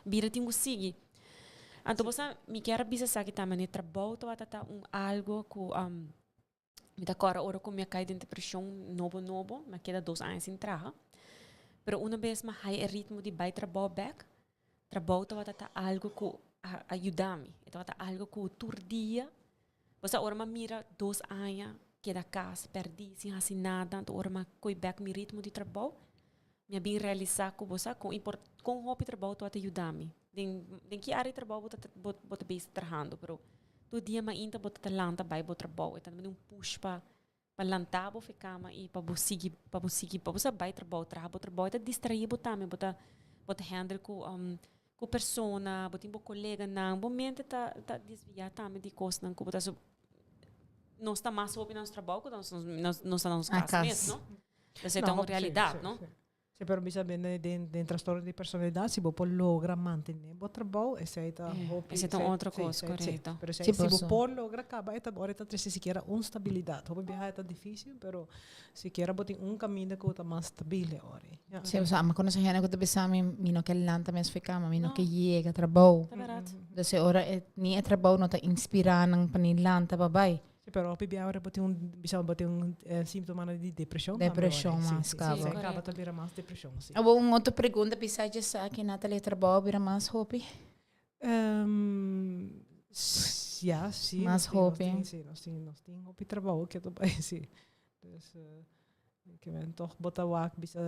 bida tin ku sigui. Anto bo sa, mi kier a bisa esaki tambe, ne trabou tabata ta un algo ku mi ta kòrda ora ku mi a kai den depreshon nobo nobo, mi a keda dos aña sin traha. Pero una bes mi a haya e ritmo di bai trabou bèk, trabou tabata ta algo ku a a yuda mi. E tabata algo ku tur dia, bo sa ora mi a mira dos aña keda kas pèrdí sin hasi nada, anto ora mi a koi bèk mi ritmo di trabou, Mi a bin realisá ku bo sa kon impor kon hopi trabou tabata yuda mi. Den den ki área di trabou bo ta bo bo ta bezig trahando, pero tur dia mainta bo ta ta lanta bai bo trabou. E ta duna un push pa pa lanta bo for e kama i pa bo sigui pa bo sigui pa bo sa bai trabou traha bo trabou. E ta distraí bo tambe, bo ta bo ta handle ku ku persona, bo tin bo koleganan, bo mente ta ta desviá tambe di kosnan ku bo ta nos ta mas hopi na nos trabou ku nos nos ta na nos kas mes, no? Esei ta un realidat, no? Sí, pero mi sa den den den trastorno di personalidad si bo por logra mantene bo trabou esei ta hopi. Esei ta un otro kos, korekto. Pero si bo por logra kaba e ta ora e ta trese sikiera un stabilidat. Hopi biaha e ta difisil pero sikiera bo tin un kaminda ku ta mas stabil e ora ei. Sí, osea mi konosé hende ku ta bisa mi, mi no ke lanta mes for e kama, mi no ke yega trabou. Ta bèrdat. Dus e ora e ni e trabou no ta inspirá nan pa ni lanta pa bai. Sí, pero hopi bia ora bo tin un, bisa bo tin un síntomanan di depreshon tambe ora. Depreshon mas Sí, sí, kaba. sí, kaba ta bira mas depreshon, sí. Abo un otro pregunta besides esaki, Nathalie, trabou a bira mas hopi? Ja, sí. Mas hopi. Sí, nos tin, nos tin hopi trabou ke ta bai, sí. Dus, ke men toch bo ta wak bisa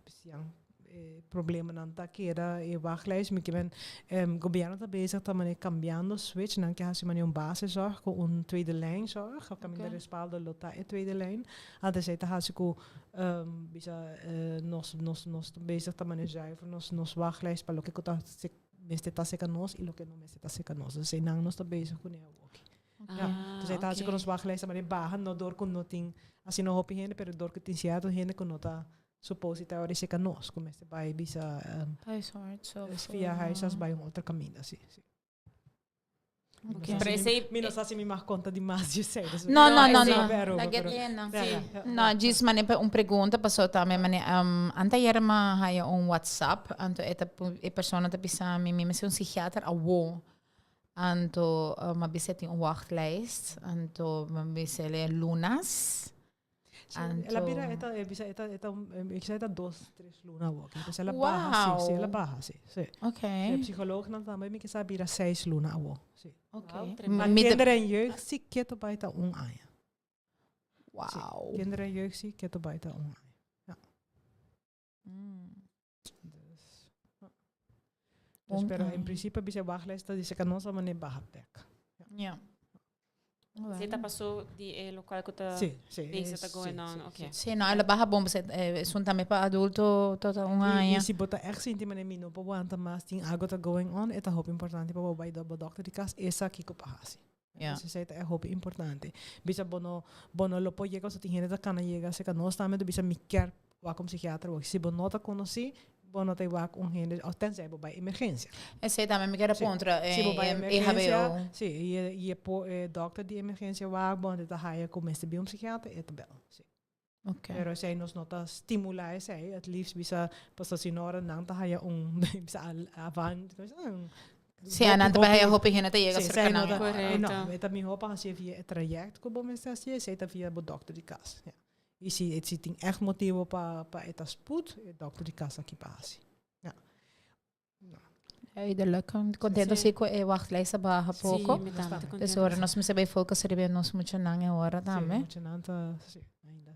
sian e problemanan ta keda e wachtlijst. Mi ke men gobierno ta bezig ta manera cambiando switch nan ke hasi manera un basiszorg ku un tweede lijnzorg. Of kaminda respaldo lo ta e tweede lijn. Antes ei ta hasi ku bisa nos nos nos ta bezig ta manera zuiver nos nos wachtlijst pa loke ku ta mester ta serka nos i loke no mester ta serka nos. Dus einan nos ta bezig kuné awoki. Ja, dus ei ta hasi ku nos wachtlijst ta manera baha no dor ku no tin asina hopi hende pero dor ku tin sierto hende ku no ta supos di ta ora serka nos ku mester bai bisa Huisarts of via huisarts bai un otro kaminda si si. Okay. Pero esei Mi no sa si mi mag konta di mas di esei. Dus No, no, no, esei. no. Pero, La pero, get ja, ja, ja. No, djis mane pa un pregunta paso tambe mane um, anteayer mi haya un WhatsApp, anto e ta e persona ta bisa mi mi mester un psichiater awo. Anto uh, mi a bisa tin un wachtlijst, anto mi a bisa lunas. Sí, el a bira, Anto eta, e bisa, eta, eta, ik zei dat dos, tres luna awo. Dus el a baha, sí, sí, el a Wow. baha, sí, sí. Okay. De psycholoog nan tambe mi kisa bira seis luna awo. Sí. Okay. Wow, tremendo. Maar Mi te- kinderen en jeugd sí keto bai ta un aña. Sí. Wow. Kinderen en jeugd sí keto bai ta un aña. Ja. Mm. Dus, ja. Dus Un pero in aña. principe bisa wachtlijst ta dice que nos a mane baha bek. Ja. Esey ta paso di e locual cu ta Sí, sí, bezig ta sí, going on, sí, ok. sí. Sí, no, el a baha bon, pasobra esun tambe pa adulto tot un I, aña. i si bo ta echt sinti manera mi no por wanta mas, tin algo ta going on, e ta hopi importante pa bo bai bo dokter di cas, e sa kico pa haci. Ja. Dus esey ta echt hopi importante. Bisa bo no, bo no lo por yega, pasobra tin hende ta cana yega cerca nos tambe, ta bisa mi kier wak un psikiatra wak. Si bo no ta conoci, bo no ta wak un hende, of tenzij bo bai emergencia. Esey tambe mi kier a Sí. puntra, Si bo bai EHBO. emergencia, sí, y e, y e po, e dokter di emergencia wak bo, ta haya cu mester bin un psikiatra, e ta bel. Sí. Ok. Pero esey nos no ta stimula esey, het liefst bisa, pasobra si no ora nan ta haya un, bisa al, avan, como se dice? Un Sí, nan ta haya hopi hende ta yega Sí, cerca esey no nan. ta, Correcto. no, e ta miho pa haci via e traject cu bo mester haci, esey ta via bo dokter di cas. Ja. Y si, si tin echt motibo pa, pa e ta spoed, e dokter di cas aki pa haci. Ja. No. Duidelijk. Contento Sí. sí cu e wachtlijst a baha poco. Sí, mi tambe ta Dus contento. ora nos mester bay focus riba nos muchanan e ora Sí, tambe. muchanan ta, sí, ainda.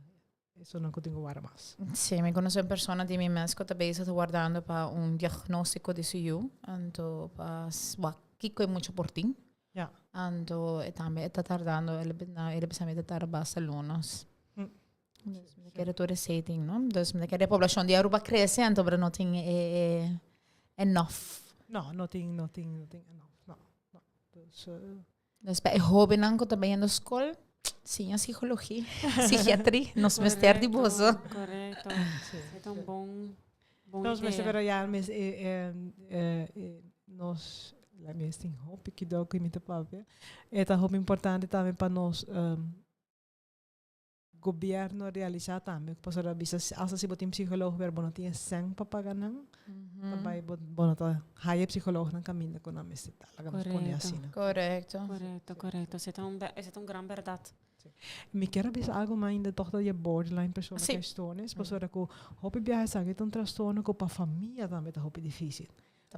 Eso no cu tin cu warda mas. Sí, mi conoce un persona di mi mes cu ta bezig ta wardando pa un diagnostico di su yu. Anto pa wak kico e mucha por tin. Ja. Anto e tambe e ta tardando, el a el a bisa mi ta tarda basta lunas. Dus mi ta kere tur esei tin, no? Dus mi ta kere e poblacion di Aruba crece, anto pero no tin e e enough. No, no tin, no tin, no tin enough, no, no. Dus, Dus pa e hobennan cu ta bayendo scol, siña psicologia, psiquiatria, nos mester di boso. Correcto. Sí, E ta un sí. bon, bon Nos mester idea. pero ya mes eh, eh, eh, nos la mes tin hopi kidó ku mi ta papia. E ta hopi importante tambe pa nos gobierno realisa tambe pasobra bisa hasta si bo tin psicologo pero bo no tin e sèn pa paga nan ta bai bo bo no ta haya e psicologonan kaminda ku nan mester ta laga nos pone Korekto. asina. Korekto. Korekto, korekto. Esei ta un esei ta un gran bèrdat. Mi kier a bisa algo mas ainda tòg ta di e borderline persona Sí. ku e stoornis pasobra ku hopi biaha esaki ta un trastorno ku pa famia tambe ta hopi difisil.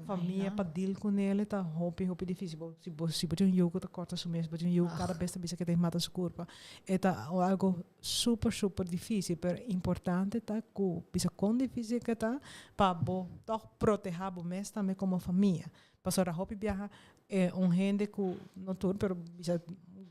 Famia pa deal ku nele ta hopi hopi dificil. Bo si bo si bo tin un yu ku ta korta su mes, bo tin un yu kada bes ta bisa ke ta mata su kurpa. E ta algo super super dificil, pero importante ta ku bisa kon dificil ke ta pa bo tòg proteha bo mes tambe komo famia. Pasobra hopi biaha e un hende ku, no tur, pero bisa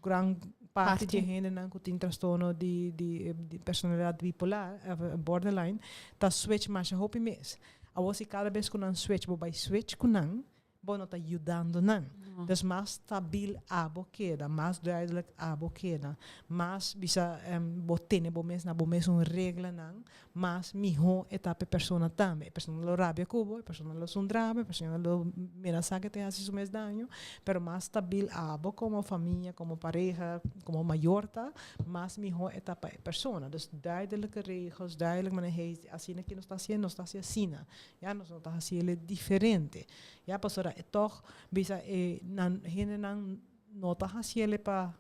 gran parti di e hendenan ku tin trastorno di di di personalidad bipolar, borderline, ta switch masha hopi mes. Awor si kada bes ku nan switch bo bai switch ku nan, bo no ta yudando nan. Dus mas stabil abo keda, mas duidelijk abo keda, mas bisa bo tene bo mes na bo mesun reglanan, mas mihó e ta pa e persona tambe. E persona lo rabia ku bo, e persona lo zundra bo, e persona lo menasá ke ta hasi su mes daño, pero mas stabil abo komo famia, komo pareha, komo mayor ta, mas mihó e ta pa e persona. Dus duidelijke regels, duidelijk manera hey, asina ke nos ta hasié, nos ta hasi asina. Ya, nos no ta hasi el diferente. Ya, pasobra e tòg bisa e nan hendenan no ta hasi el pa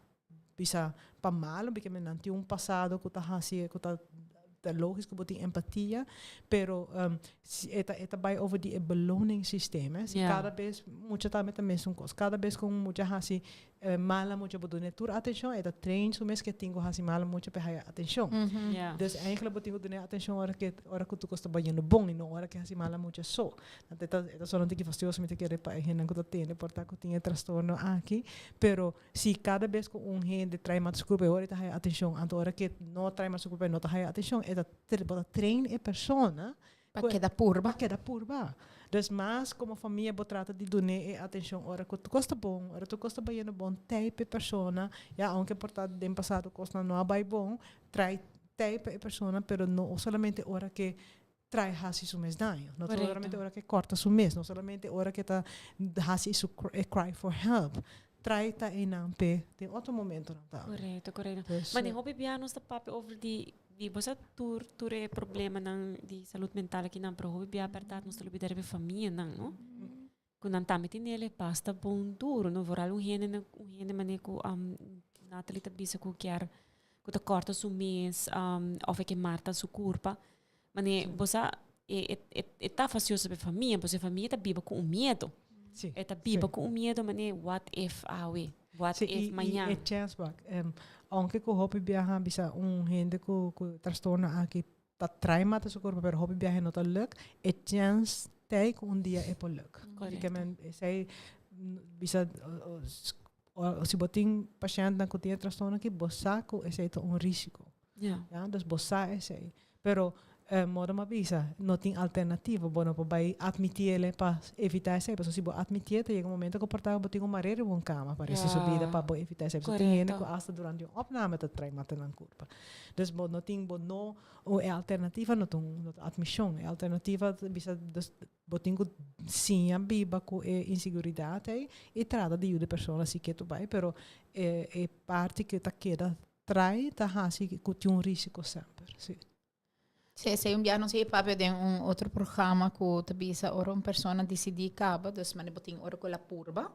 bisa pa malo, porque nan tin un pasado ku ta hasi ku ta ta logisch ku bo tin empatia, pero si e ta e ta bai over di e beloningssysteem, hè. Si kada bes mucha tambe ta mesun kos. Kada bes ku un mucha hasi mala mucha bo dun'é tur atenshon, e ta train su mes ku e tin ku hasi mala mucha pa e haya atenshon. Dus eigenlijk bo tin ku dun'é atenshon ora ku ora ku tur kos ta bayendo bon i no ora ku e hasi mala mucha so. E ta e ta solamente ki fastioso mi ta kere pa e hendenan ku ta tende por ta ku tin e trastorno aki, pero Si kada bes ku un hende trae mata su kurpa e ora e ta haya atenshon, anto ora ke no trae mata su kurpa e no ta haya atenshon, e ta bo ta train e persona Pa keda purba. Pa keda purba. Dus mas komo famia bo trata di dun'é e atenshon ora ku tur kos ta bon, ora tur kos ta bayendo bon, tei pa e persona, ya aunke por ta den pasado kosnan no a bai bon, trai tei pa e persona, pero no solamente ora ke trai hasi su mes daño. No solamente ora ke korta su mes, no solamente ora ke ta hasi su e cry for help. Trai ta einan p'e den otro momentonan tambe. Korekto, korekto. Dus, Ma den hopi bia nos ta papia over di di bo sa tur tur e problemanan di salud mental akinan, pero hopi bia bèrdat nos ta lubida riba e famianan, no? Ku nan tambe tin el e basta bon duro, no? Vooral un hende un hende manera ku Nathalie ta bisa ku kier ku ta kòrta su mes òf e ke marta su kurpa. Mane bo sa e e e ta fastioso pa e famia, pasobra e famia ta biba ku un miedo. E ta biba ku un miedo mane what if awe, what if mañan. I e chèns wak, ounke ku hopi biaha bisa un hende ku ku trastorno aki ta trai mata su kurpa pero hopi biaha e no ta luk, e chèns t'ei ku un dia e por luk. Korekto. Esei bisa. Si bo tin pashèntnan ku tin e trastorno aki, bo sa ku esei ta un risiko. Ya, dus bo sa esei. Pero modo mi a bisa, no tin alternativa, bo no por bai admitiele pa evita esei, pasobra si bo admitié ta yega un momento ku por ta bo tin ku mar'é riba un kama pa resti su bida pa bo evita esei. Pasobra tin hende ku asta durante un opname ta trai mata nan kurpa. Dus bo no tin, bo no, e alternativa no ta un, no ta admishon, e alternativa ta bisa dus Bo tin ku siña biba ku e inseguridat ei i trata di yuda e persona si ke tu bai, pero e e parti ku ta keda trai ta hasi ku tin un risiko semper, si. Si, esei un bia nos a papia den un otro programa ku ta bisa ora un persona disidí kaba, dus manera bo tin ora ku el a purba,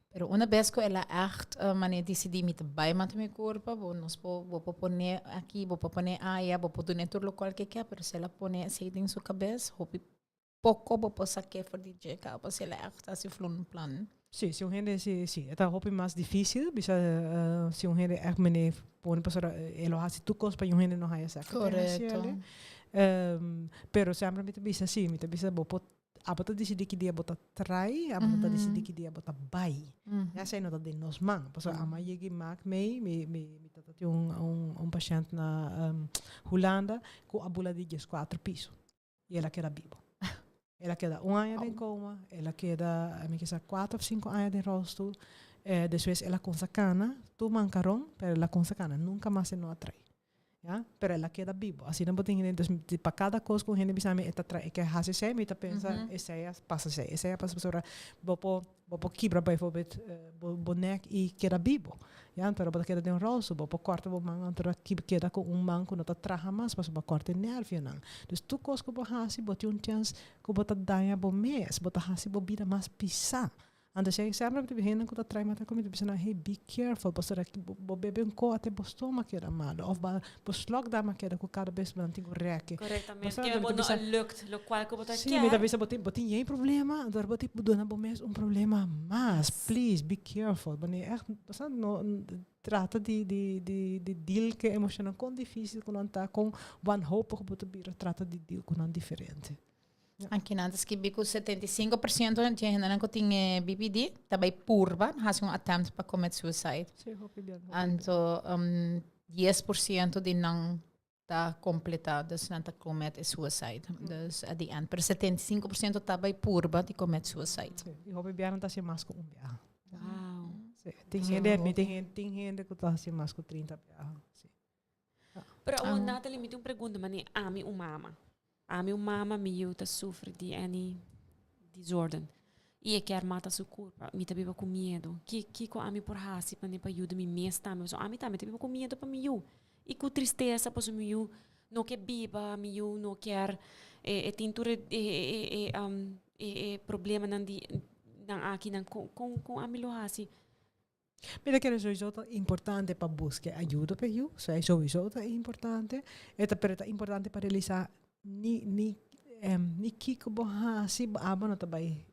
pero una bes ku el a ègt manera disidí mi ta bai mata mi kurpa, bo nos por bo por pone aki, bo por pone aya, bo por dun'é tur lokual ke ke, pero si el a pone esei den su kabes, hopi Poko bo por sak'é for di dje kaba si el a ègt hasi flun plan. Sí, si un hende, sí, sí, e ta hopi mas difícil, bisa si un hende ègt mene pone pasobra e lo hasi tur kos pa un hende no haya sa ke ta hasi Korekto. Pero semper mi ta bisa sí, mi ta bisa bo por, abo ta disidí ki dia bo ta trai, abo no ta disidí ki dia bo ta bai. Ya esei no ta den nos man, pasobra ama yega i mak mei, mi mi mi tata tin un un un pashènt na Hulanda ku a bula di dieskuater piso. Y el a keda bibo. El a keda un aña den coma, el a keda, mi kisa, cuatro of cinco aña den rolstoel. Eh, despues el a cunsa cana, tur mancaron, pero el a cunsa cana, nunca mas e no a trai. Ya, pero el a keda bibo. Asina bo tin hende, dus pa cada cos cu un hende bisa mi e ta trai, e ke haci esey, mi ta pensa, esey a pasa esey, esey a pasa pasobra bo por Bo por kibra bijvoorbeeld bo bo nek i keda bibo. Ya, anto bo ta keda den un rolstoel. Bo por kòrta bo man, anto keda ku un man ku no ta traha mas pasobra bo a kòrta e nervionan. Dus tur kos ku bo hasi, bo tin un chèns ku bo ta daña bo mes, bo ta hasi bo bida mas pisá. Anto esei semper mi ta bisa hendenan ku ta trai mata ku mi, ta bisa nan, hey, be careful pasobra bo bebe un koa te bo stoma keda malo òf bo slokdarm a keda ku kada bes bo nan tin ku rèki. Korektamente, ke bo no a lukt lokual ku bo ta kier. Sí, mi ta bisa bo tin bo tin yen problema, anto bo tin duna bo mes un problema mas. Please, be careful. Bo ne ègt, bo sa, no trata di di di di deal ku e emoshonnan kon difísil ku nan ta, kon wanhopig bo ta bira, trata di deal ku nan diferente. Aki nan ta skibi ku 75% di e hendenan ku tin e BPD ta bai purba hasi un attempt pa commit suicide. Sí, hopi bien, hopi bien. Anto 10% di nan ta completa, dus nan ta commit e suicide. Dus at the end. Pero 75% ta bai purba di commit suicide. Sí, y hopi biaha nan ta hasi mas ku un biaha. Wow. Sí, tin hende, mi tin hende, tin hende ku ta hasi mas ku 30 biaha. Sí. Pero awor Natalie, mi tin un pregunta, mane ami un mama. Ami un mama, mi yu ta sufri di any desorden. I e kier mata su kurpa. Mi ta biba ku miedu. Ki kiko ami por hasi pa pa yuda mi mes tambe? Pasobra ami tambe ta biba ku miedu pa mi yu. I ku tristesa pasobra mi yu no ke biba, mi yu no kier e tin tur e e e e e problemanan di nan aki nan. Kon kon kon ami lo hasi? Mi ta kere sowieso ta importante pa buska ayuda pa e yu, so sowieso ta importante. E ta pero ta importante pa realisa ni ni ni kiko bo hasi bo abo no ta bai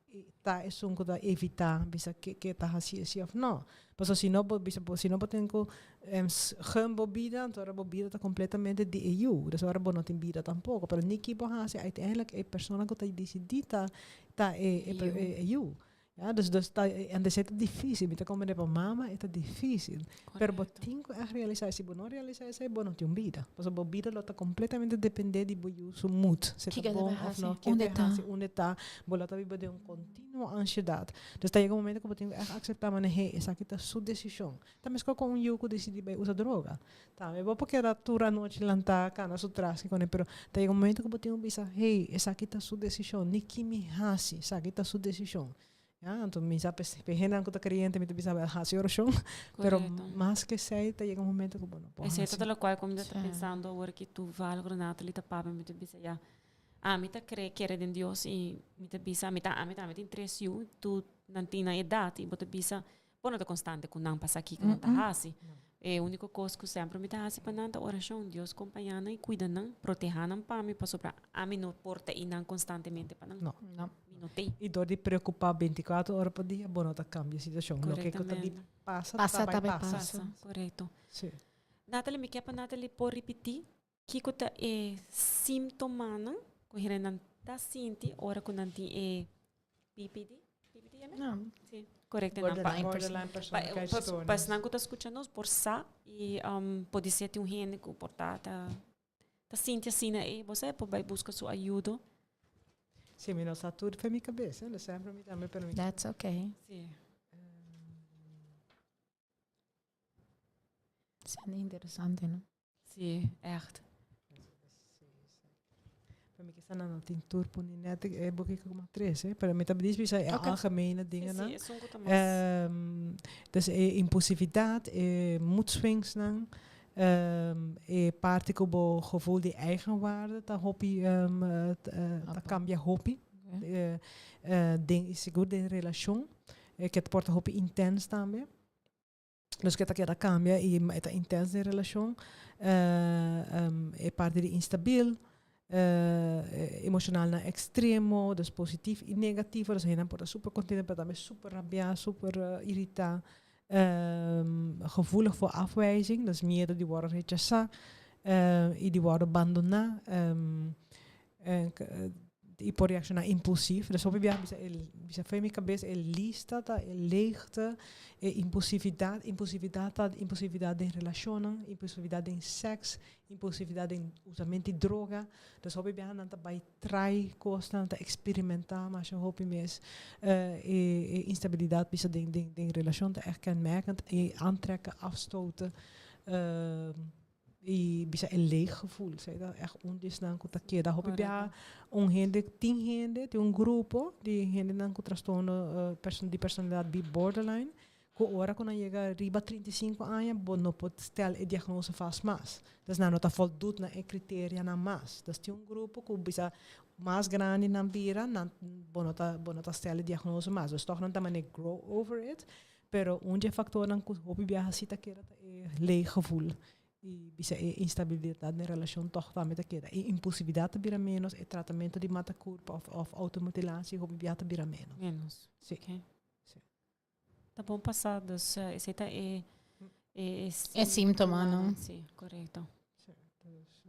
ta esun ku ta evita bisa ke ke ta hasi esi of no. Pasobra si no bo bisa bo si no bo tin ku gun bo bida anto ora bo bida ta completamente di e yu, dus ora bo no tin bida tampoco. Pero ni ki bo hasi uiteindelijk e persona ku ta disidi ta ta e e yu. Ja, dus, dus ta, en dus e ta difícil. Mi ta comprende pa mama e ta difícil. Pero bo tin ku echt realisa, si bo no realisa esei, bo no tin un bida. Pasobra bo bida lo ta completamente depende di bo yu su mood. Si e ta bon of no, kiko e ta hasi, unda e ta. Bo lo ta biba den un continuo ansiedad. Dus ta yega un momento ku bo tin ku echt acepta manera, hey, esaki ta su decision. Ta meskos ku un yu ku disidí bai usa droga. Tambe bo por keda tur anochi lantá kana su tras kiko pero ta yega un momento ku bo tin ku bisa, hey, esaki ta su desishon, ni ki mi hasi, esaki ta su desishon. Ya, anto mi sa p'e hendenan ku ta kreyente mi ta bisa bel hasi orashon, pero mas ke esei ta yega un momento ku bo no por hasi. Esei ta lokual ku mi ta pensando awor ki tu Val ku Natalie ta papia mi ta bisa ya, ami ta kere kere den Dios i mi ta bisa ami ta ami tambe tin tres yu, tur nan tin nan edat i bo ta bisa Bo no ta konstante ku nan pa sa kiko nan ta hasi. E úniko kos ku semper mi ta hasi pa nan ta orashon. Dios kompañá nan i kuida nan, protehá nan pa mi, pasobra ami no por ta einan konstantemente pa nan. No. No. Mi no t'ei. I dor di preokupá bintikuater ora pa dia, bo no ta kambia e situashon. Loke ku ta di pasa, Pasa, ta ta bai bai pasa. pasa. Pasa, korekto. Sí. Natalie, mi ke pa Natalie por ripití kiko ta e símtomanan ku hendenan ta sinti ora ku nan tin e PPD? PPD? No. Si, correcto. Nan Borderline Borderline Pa, persoonlijkheidsstoornis. pa esnan ku ta skucha nos por sa i um, podisé tin un hende ku por ta ta ta sinti asina ei, bo sa, por bai buska su ayudo. Si, mi no sa tur for mi kabes, hè. Dus semper mi tambe, pero mi That's okay. Si. Zijn interesante, no? Si, echt. Pa mi kisa nan no tin tur poni net e boek ik maar tres, hè. Pero mi ta dis bisa e algemene dingen Si, nan. si, esun ku ta mas. Dus e impulsividad, e mood swings nan, e parti ku bo gevoel di eigenwaarde ta hopi ta kambia hopi. Den, sigur den relashon. E ke por ta hopi intens tambe. Dus ke ta keda kambia i e ta intens den relashon. E parti di instabil, emoshonal na ekstremo, dus positief i negativo. Dus hendenan por ta super kontento pero tambe super rabiá, super iritá. Gevoelig voor afwijzing, dus miedo di wòrdu rechasá i di wòrdu bandoná. I por reakshoná impulsief. Dus hopi biaha bisa e bisa fo'i mi kabes e lista ta e leegte, e impulsividat, impulsividat ta impulsividat den relashonnan, impulsividat den sèks, impulsividat den usament di droga. Dus hopi biaha nan ta bai trai kosnan, ta eksperimentá masha hopi mes. E e instabilidat bisa den den den relashon ta ègt kenmerkend i aantrekken, afstoten. I bisa e leeg gevoel. Esei ta echt un di esnan ku ta keda. Hopi biaha un hende, tin hende, tin un grupo di hendenan ku trastorno di personalidat bi borderline, ku ora ku nan yega riba 35 aña bo no por stel e diagnose vast mas. Dus nan no ta voldut na e kriterianan mas. Dus tin un grupo ku bisa mas grandi nan bira, nan bo no ta bo no ta stel e diagnose mas. Dus tòg nan ta manera grow over it. Pero un dje factornan cu hopi biaha si ta keda ta e leeg gevoel. Y bisa e instabilidad den relacion toch tambe ta keda. E impulsividad ta bira menos, e tratamento di mata curpa of, of automutilatie hopi biaha ta bira menos. Menos. Si. Okay. Si. Ta bon pasa, dus esey ta e, e, E símptomanan. Si, correcto. Si, dus,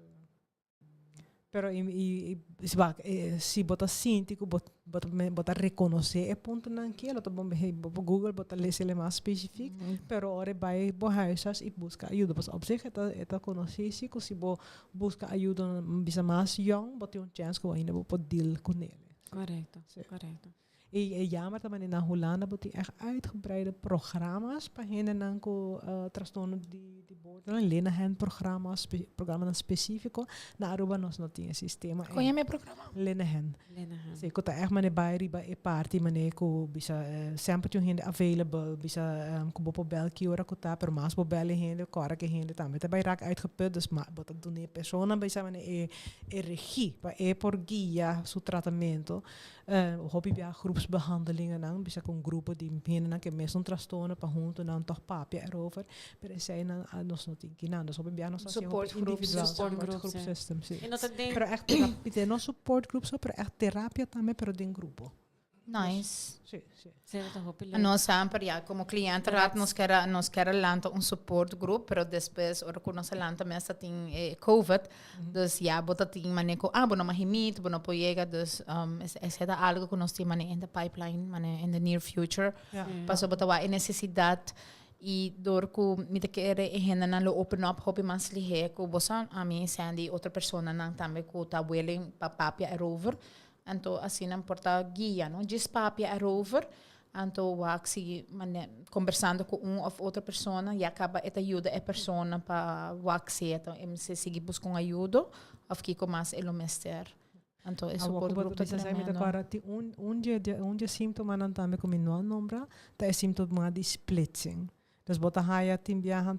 Pero i, i, i, si ba, eh, si bo ta sinti ku bo, bo ta, bo ta rekonosé e puntonan ki, lo ta bon hey, bo por Google, bo ta lesa el mas spesifik, pero ora e bai bo huisarts i buska ayuda. Pasobra op zich e ta, e ta konosí si ku si bo buska ayuda bisa mas yòn, bo tin un chèns ku ainda bo por deal kuné. Korekto, Sí. korekto. I e jammer ta manera na Hulanda bo tin echt uitgebreide programma's pa hendenan ku trastorno di di borderline, Linehan programma's, programmanan spesífiko. Na Aruba nos no tin e sistema Kon yama e programa? Linehan. Linehan. Sí, ku ta echt manera bai riba e parti manera ku bisa semper tin un hende available, bisa ku bo por bel ki ora ku ta, pero mas bo bel e hende, kòrda ku e hende tambe ta bai rak uitgeput, dus ma bo ta duna e persona bisa manera e e regie pa e por guia su tratamento. Hopi bia groepsbehandelingennan, bisa ku un grupo di hendenan ku e mesun trastorno pa huntu nan tòg papia erover, pero eseinan nos no tin kinan. Dus hopi bia nos ta hasi hopi Support groep, individual. Support Support groep, groep sí. system, sí. E no ta den Pero ègt terapia, no support groep so, pero ègt terapia tambe, pero den grupo. Nice. Sí, sí. Sí, dat ta hopi leuk. Nos semper, ja, como cliëntenraad nos kier a, nos kier a lanta un support groep, pero despues ora cu nos a lanta mes ta tin e COVID, dus ja, bo ta tin mane cu, ah, bo no mag meet, bo no por yega, dus um, es, esey ta algo cu nos tin mane in the pipeline, mane in the near future. Ja. Pasobra bo ta wak e necesidad y door cu mi ta kere e hendenan lo open up hopi mas lihe cu bo sa, ami, Sandy, otro personanan tambe cu ta willing pa papia erover. Anto asina por ta guia, no? Djis papia erover, anto wak si mane kombersando ku un of otro persona ya kaba e ta yuda e persona pa wak si e ta e mester sigui buska un ayudo of kiko mas e lo mester. Anto e Awor support ku bo group ta bisa esei mi ta tremendo. kòrda tin un un dje un dje símptomanan tambe ku mi no a nombra ta e símptoma di splitsing. Dus bo ta haya tin biaha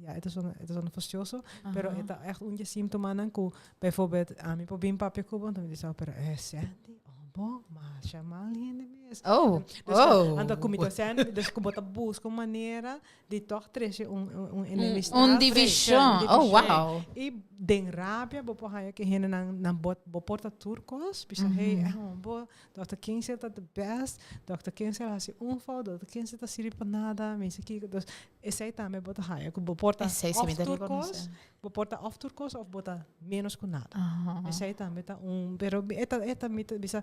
ja, e ta sona, e ta sona fastioso, pero e ta echt un dje símptomanan ku bijvoorbeeld ami por bin papia ku bo, anto mi di pero eh Sandy, oh bo, masha mal hende mes. Oh, Dus, oh. anto ku mi ta Sandy, dus ku bo ta buska un manera di tòg trese un, un, un enemistad. Un divishon, oh wow. I den rabia bo por haya ku hendenan nan bo, bo por ta tur kos, bisa hey, eh bo, Dòkter Kingsale ta the best, Dòkter Kingsale hasi un fout, Dòkter Kingsale ta sirbi pa nada, mi si kiko. Dus esei tambe bo ta haya ku bo por ta Esei si mi òf ta tur kos, rekonosé. bo por ta òf tur kos òf bo ta ménos ku nada. Aha. Esei tambe ta un, pero e ta e ta mi ta bisa.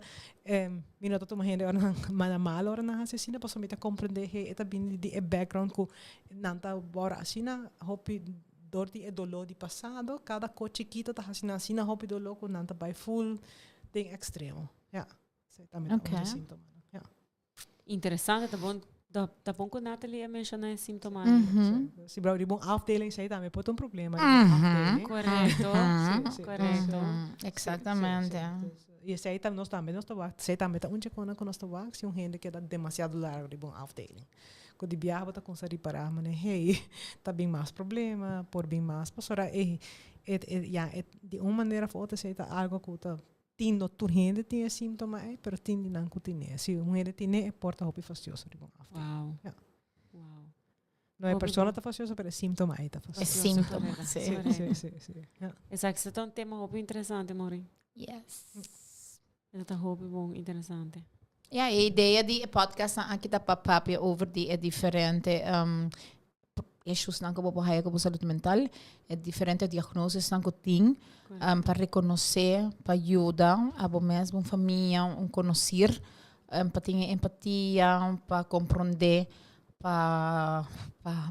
Mi no ta tuma hende ora nan manda mal ora nan hasi asina, pasobra mi ta komprendé he e ta bini di e background ku nan ta wòrdu asina hopi dor di e doló di pasado, kada kos chikito ta hasi nan asina hopi doló ku nan ta bai full den ekstremo. Ja, esei tambe ta un di e síntomanan. Ja. Interesante, ta bon, ta, ta bon ku Natalie a menshoná e síntomanan. Si bro riba un afdeling esei tambe por ta un problema riba un afdeling. Korekto, Sí, sí, korekto. sí, Exactamente. sí, sí. I esei tam nos tambe nos ta wak, esei tambe ta un dje konan ku nos ta wak si un hende keda demasiado largo riba un afdeling. Ku di biaha bo ta kumsa ripará manera hey, ta bin mas problema, por bin mas pasobra e e e ya e di un manera of otro esei ta algo ku ta Tin no tur hende tin e síntoma ei, pero tin di nan ku tine. Si un hende tine, e por ta hopi fastioso riba un afdeling. Wow. Ja. Wow. No e Hopi persona bon. ta fastioso, pero e síntoma ei ta E fastioso. síntoma, Correcto. sí. Sí, Correcto. sí, sí, sí. Ja. Exacto, esei ta un tema hopi interesante, Maureen. Yes. Esei ta hopi bon, interesante. Ja, e idea di e podcast aki ta pa papia over di e diferente issuesnan ku bo por haya ku bo salud mental, e diferente diagnosisnan ku tin, pa rekonosé, pa yuda abo mes, bo famia, un konosir, pa tin e empatia, pa komprondé, pa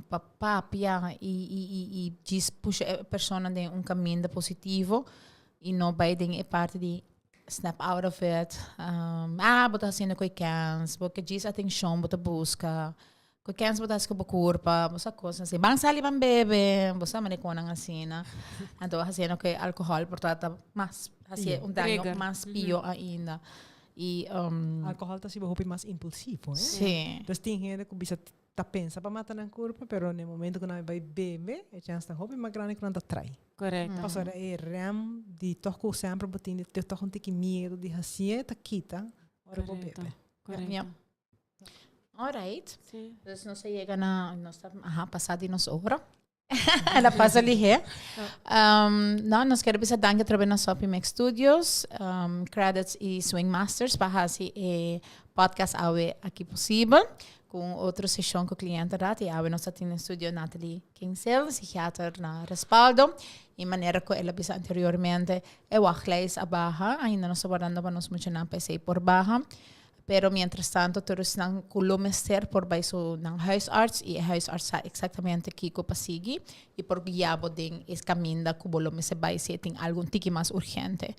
pa papia i i i i djis pusha e persona den un kaminda positivo i no bai den e parti di snap out of it, ah bo ta hasiendo ku e kens, bo ke djis atenshon bo ta buska. Ku kens bo ta hasi ku bo kurpa, bo sa kos asina. Ban sali ban bebe, bo sa manera konan asina. Anto hasiendo ku e alkohòl por ta ta mas hasi un daño Trigger. mas pio ainda. I Alkohòl ta hasi bo hopi mas impulsivo, eh? Sí. Dus tin hende ku bisa ta pensa pa mata nan kurpa, pero na e momento ku nan a bai bebe, e chèns ta hopi mas grandi ku nan ta trai. Korekto. Pasobra e rèm di tòg ku semper bo tin di tòg un tiki miedu di hasié ta kita ora bo Korekto. bebe. Korekto. Ja. Alright. Sí. Dus nos a yega na, nos ta, aha, pasá di nos ora. El a pasa lihé. No, nos quiere bisa danki otra vez na Soppy Mix Studios, Credits y Swing Masters pa hasi e podcast awe aki posibel. Ku un otro seshon ku cliente rat y awe nos ta tin den studio Natalie Kingsale, psichiater na Respaldo. Y manera ku el a bisa anteriormente, e wachtlijst a baha, ainda nos ta wardando pa nos muchanan pa esei por baha. Pero mientras tanto tur esnan cu lo mester por bay su nan huisarts y e huisarts sa exactamente kico pa sigui y por guia bo den e caminda cu bo lo mester bay si e tin algun tiki mas urgente.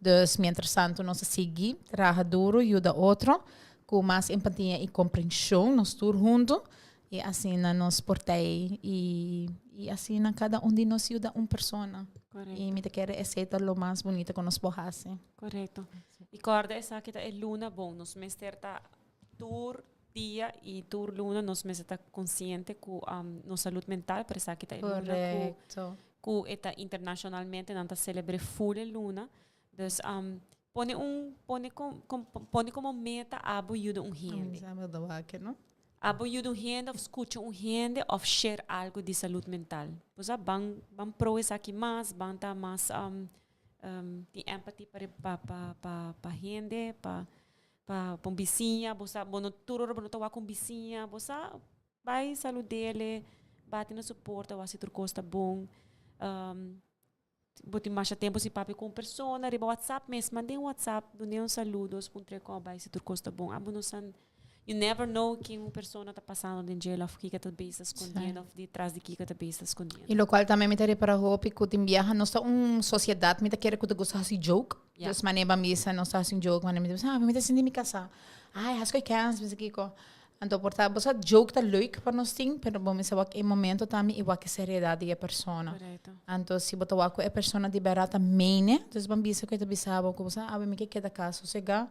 Dus mientras tanto nos a sigui traha duro yuda otro cu mas empatia y comprension nos tur hunto y asina nos por tey y y asina cada un di nos yuda un persona. Correcto. Y mi ta kere esey ta lo mas bunito cu nos por haci. Correcto. Y corda esaki ta e luna bon. Nos mester ta tur dia y tur luna nos mester ta consciente cu nos salud mental, pero esaki ta e luna cu cu e ta internacionalmente nan ta celebre full e luna. Dus pone un pone com com pone como meta abo yuda un hende. Abo yuda un hende of scucha un hende of share algo di salud mental. Bo sa ban ban pro esaki mas, ban ta mas tin empathy pa pa pa pa pa hende, pa pa pa un bisiña, bo sa bo no tur ora bo no ta wak un bisiña, bo sa bai salud'ele, bati na su porta wak si tur kos ta bon. Bo tin masha tempu si papia ku un persona riba WhatsApp mes, mand'é un WhatsApp, dun'é un saludo, puntr'é kon a bai si tur kos ta bon. Abo no sa, you never know ken un persona ta pasando den djel of kiko ta bezig skondiendo of detras di kiko ta bezig skondiendo. Y locual tambe mi ta repara hopi cu tin biaha nos ta un sociedad mi ta kere cu ta gusta haci joke. Dus manera ban bisa nos ta haci un joke manera mi ta bisa ah mi ta sinti mi casa ay haci cu e kens bisa kico. Anto por ta bo sa joke ta leuk pa nos tin pero bo mester wak e momento tambe y wak e seriedad di e persona. Anto si bo ta wak cu e persona di berdad ta mene dus ban bisa cu e ta bisa bo cu bo sa awe mi ke keda cas sosega.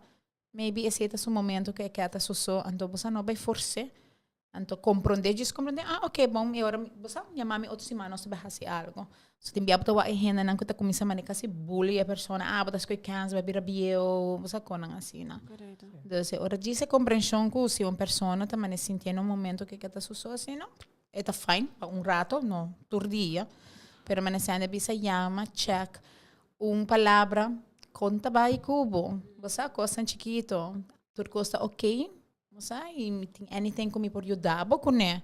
Maybe esei ta su momento ku e ke ta su so, anto bo sa no bai fors'é. Anto komprondé, djis komprondé, ah oke bon, e ora bo sa yama mi otro siman nos ta bai hasi algo. So tin bia bo ta wak e hendenan ku ta kuminsá mane kasi bully e persona, ah bo ta skohe kèns, bo a bira bieu, bo sa konan asina. Dus e ora djis e komprenshon ku si un persona ta mane sintiendo un momento ku e ke ta su so asina, e ta fine pa un rato, no tur dia, pero mane sende bisa yama, check, Un palabra kon ta bai ku bo. Bo sa kosnan chikito. Tur kos ta ok. Bo sa i mi tin anything ku mi por yuda bo kuné.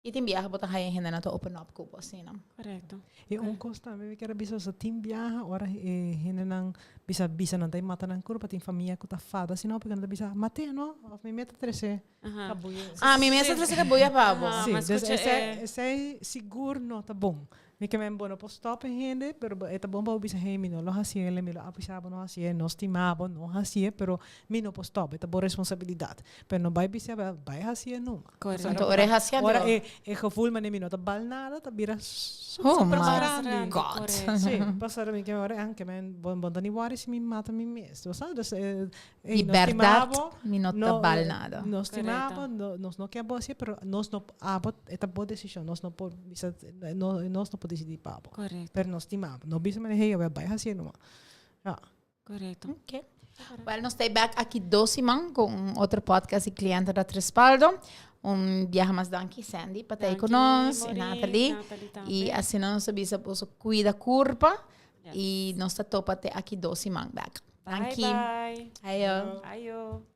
I tin biaha bo ta haya hendenan ta open up ku bo asina. Korekto. I un kos tambe mi kier a bisa so tin biaha ora e hendenan bisa bisa nan ta mata nan kurpa tin famia ku ta fada asina hopi ku nan ta bisa mat'é no òf mi mes ta trese kabuya. Ah mi mes ta trese kabuya pa bo. Si, dus esei esei sigur no ta bon. Mi ke men bo no por stòp e hende pero e ta bon pa bo bisa hey mi no lo hasié mi lo avisá bo no hasié no stimá bo no hasié pero mi no por stòp e ta bo responsabilidat pero no bai bisa bai hasié numa. Correcto. Anto ora e hasié Ora anto. e e gevoel manera mi no ta bal nada ta bira Oh super my grandi. God. Sí, pasobra mi ke ora anke men bo bo ta ni worry si mi mata mi mes. Bo sa? Dus eh Di ey nos stima bèrdat bo, mi no ta no bal nada. nos stima bo, Correcto. no nos no ke bo hasié pero nos no abo e ta bo desishon nos no por bisa no nos no por disidí pa bo. Correcto. Pero nos stima bo. No bisa manera hey awe bai hasié numa. Ja. Correcto. Ok. Well, nos ta back aki dos siman cu un otro podcast di Cliente dat Respaldo. Un biaha mas danki Sandy pa ta cu nos y Natalie. Y asina nos ta bisa boso cuida curpa y nos ta topa te aki dos siman back. Bye Danki. bye. Ayo. Ayo.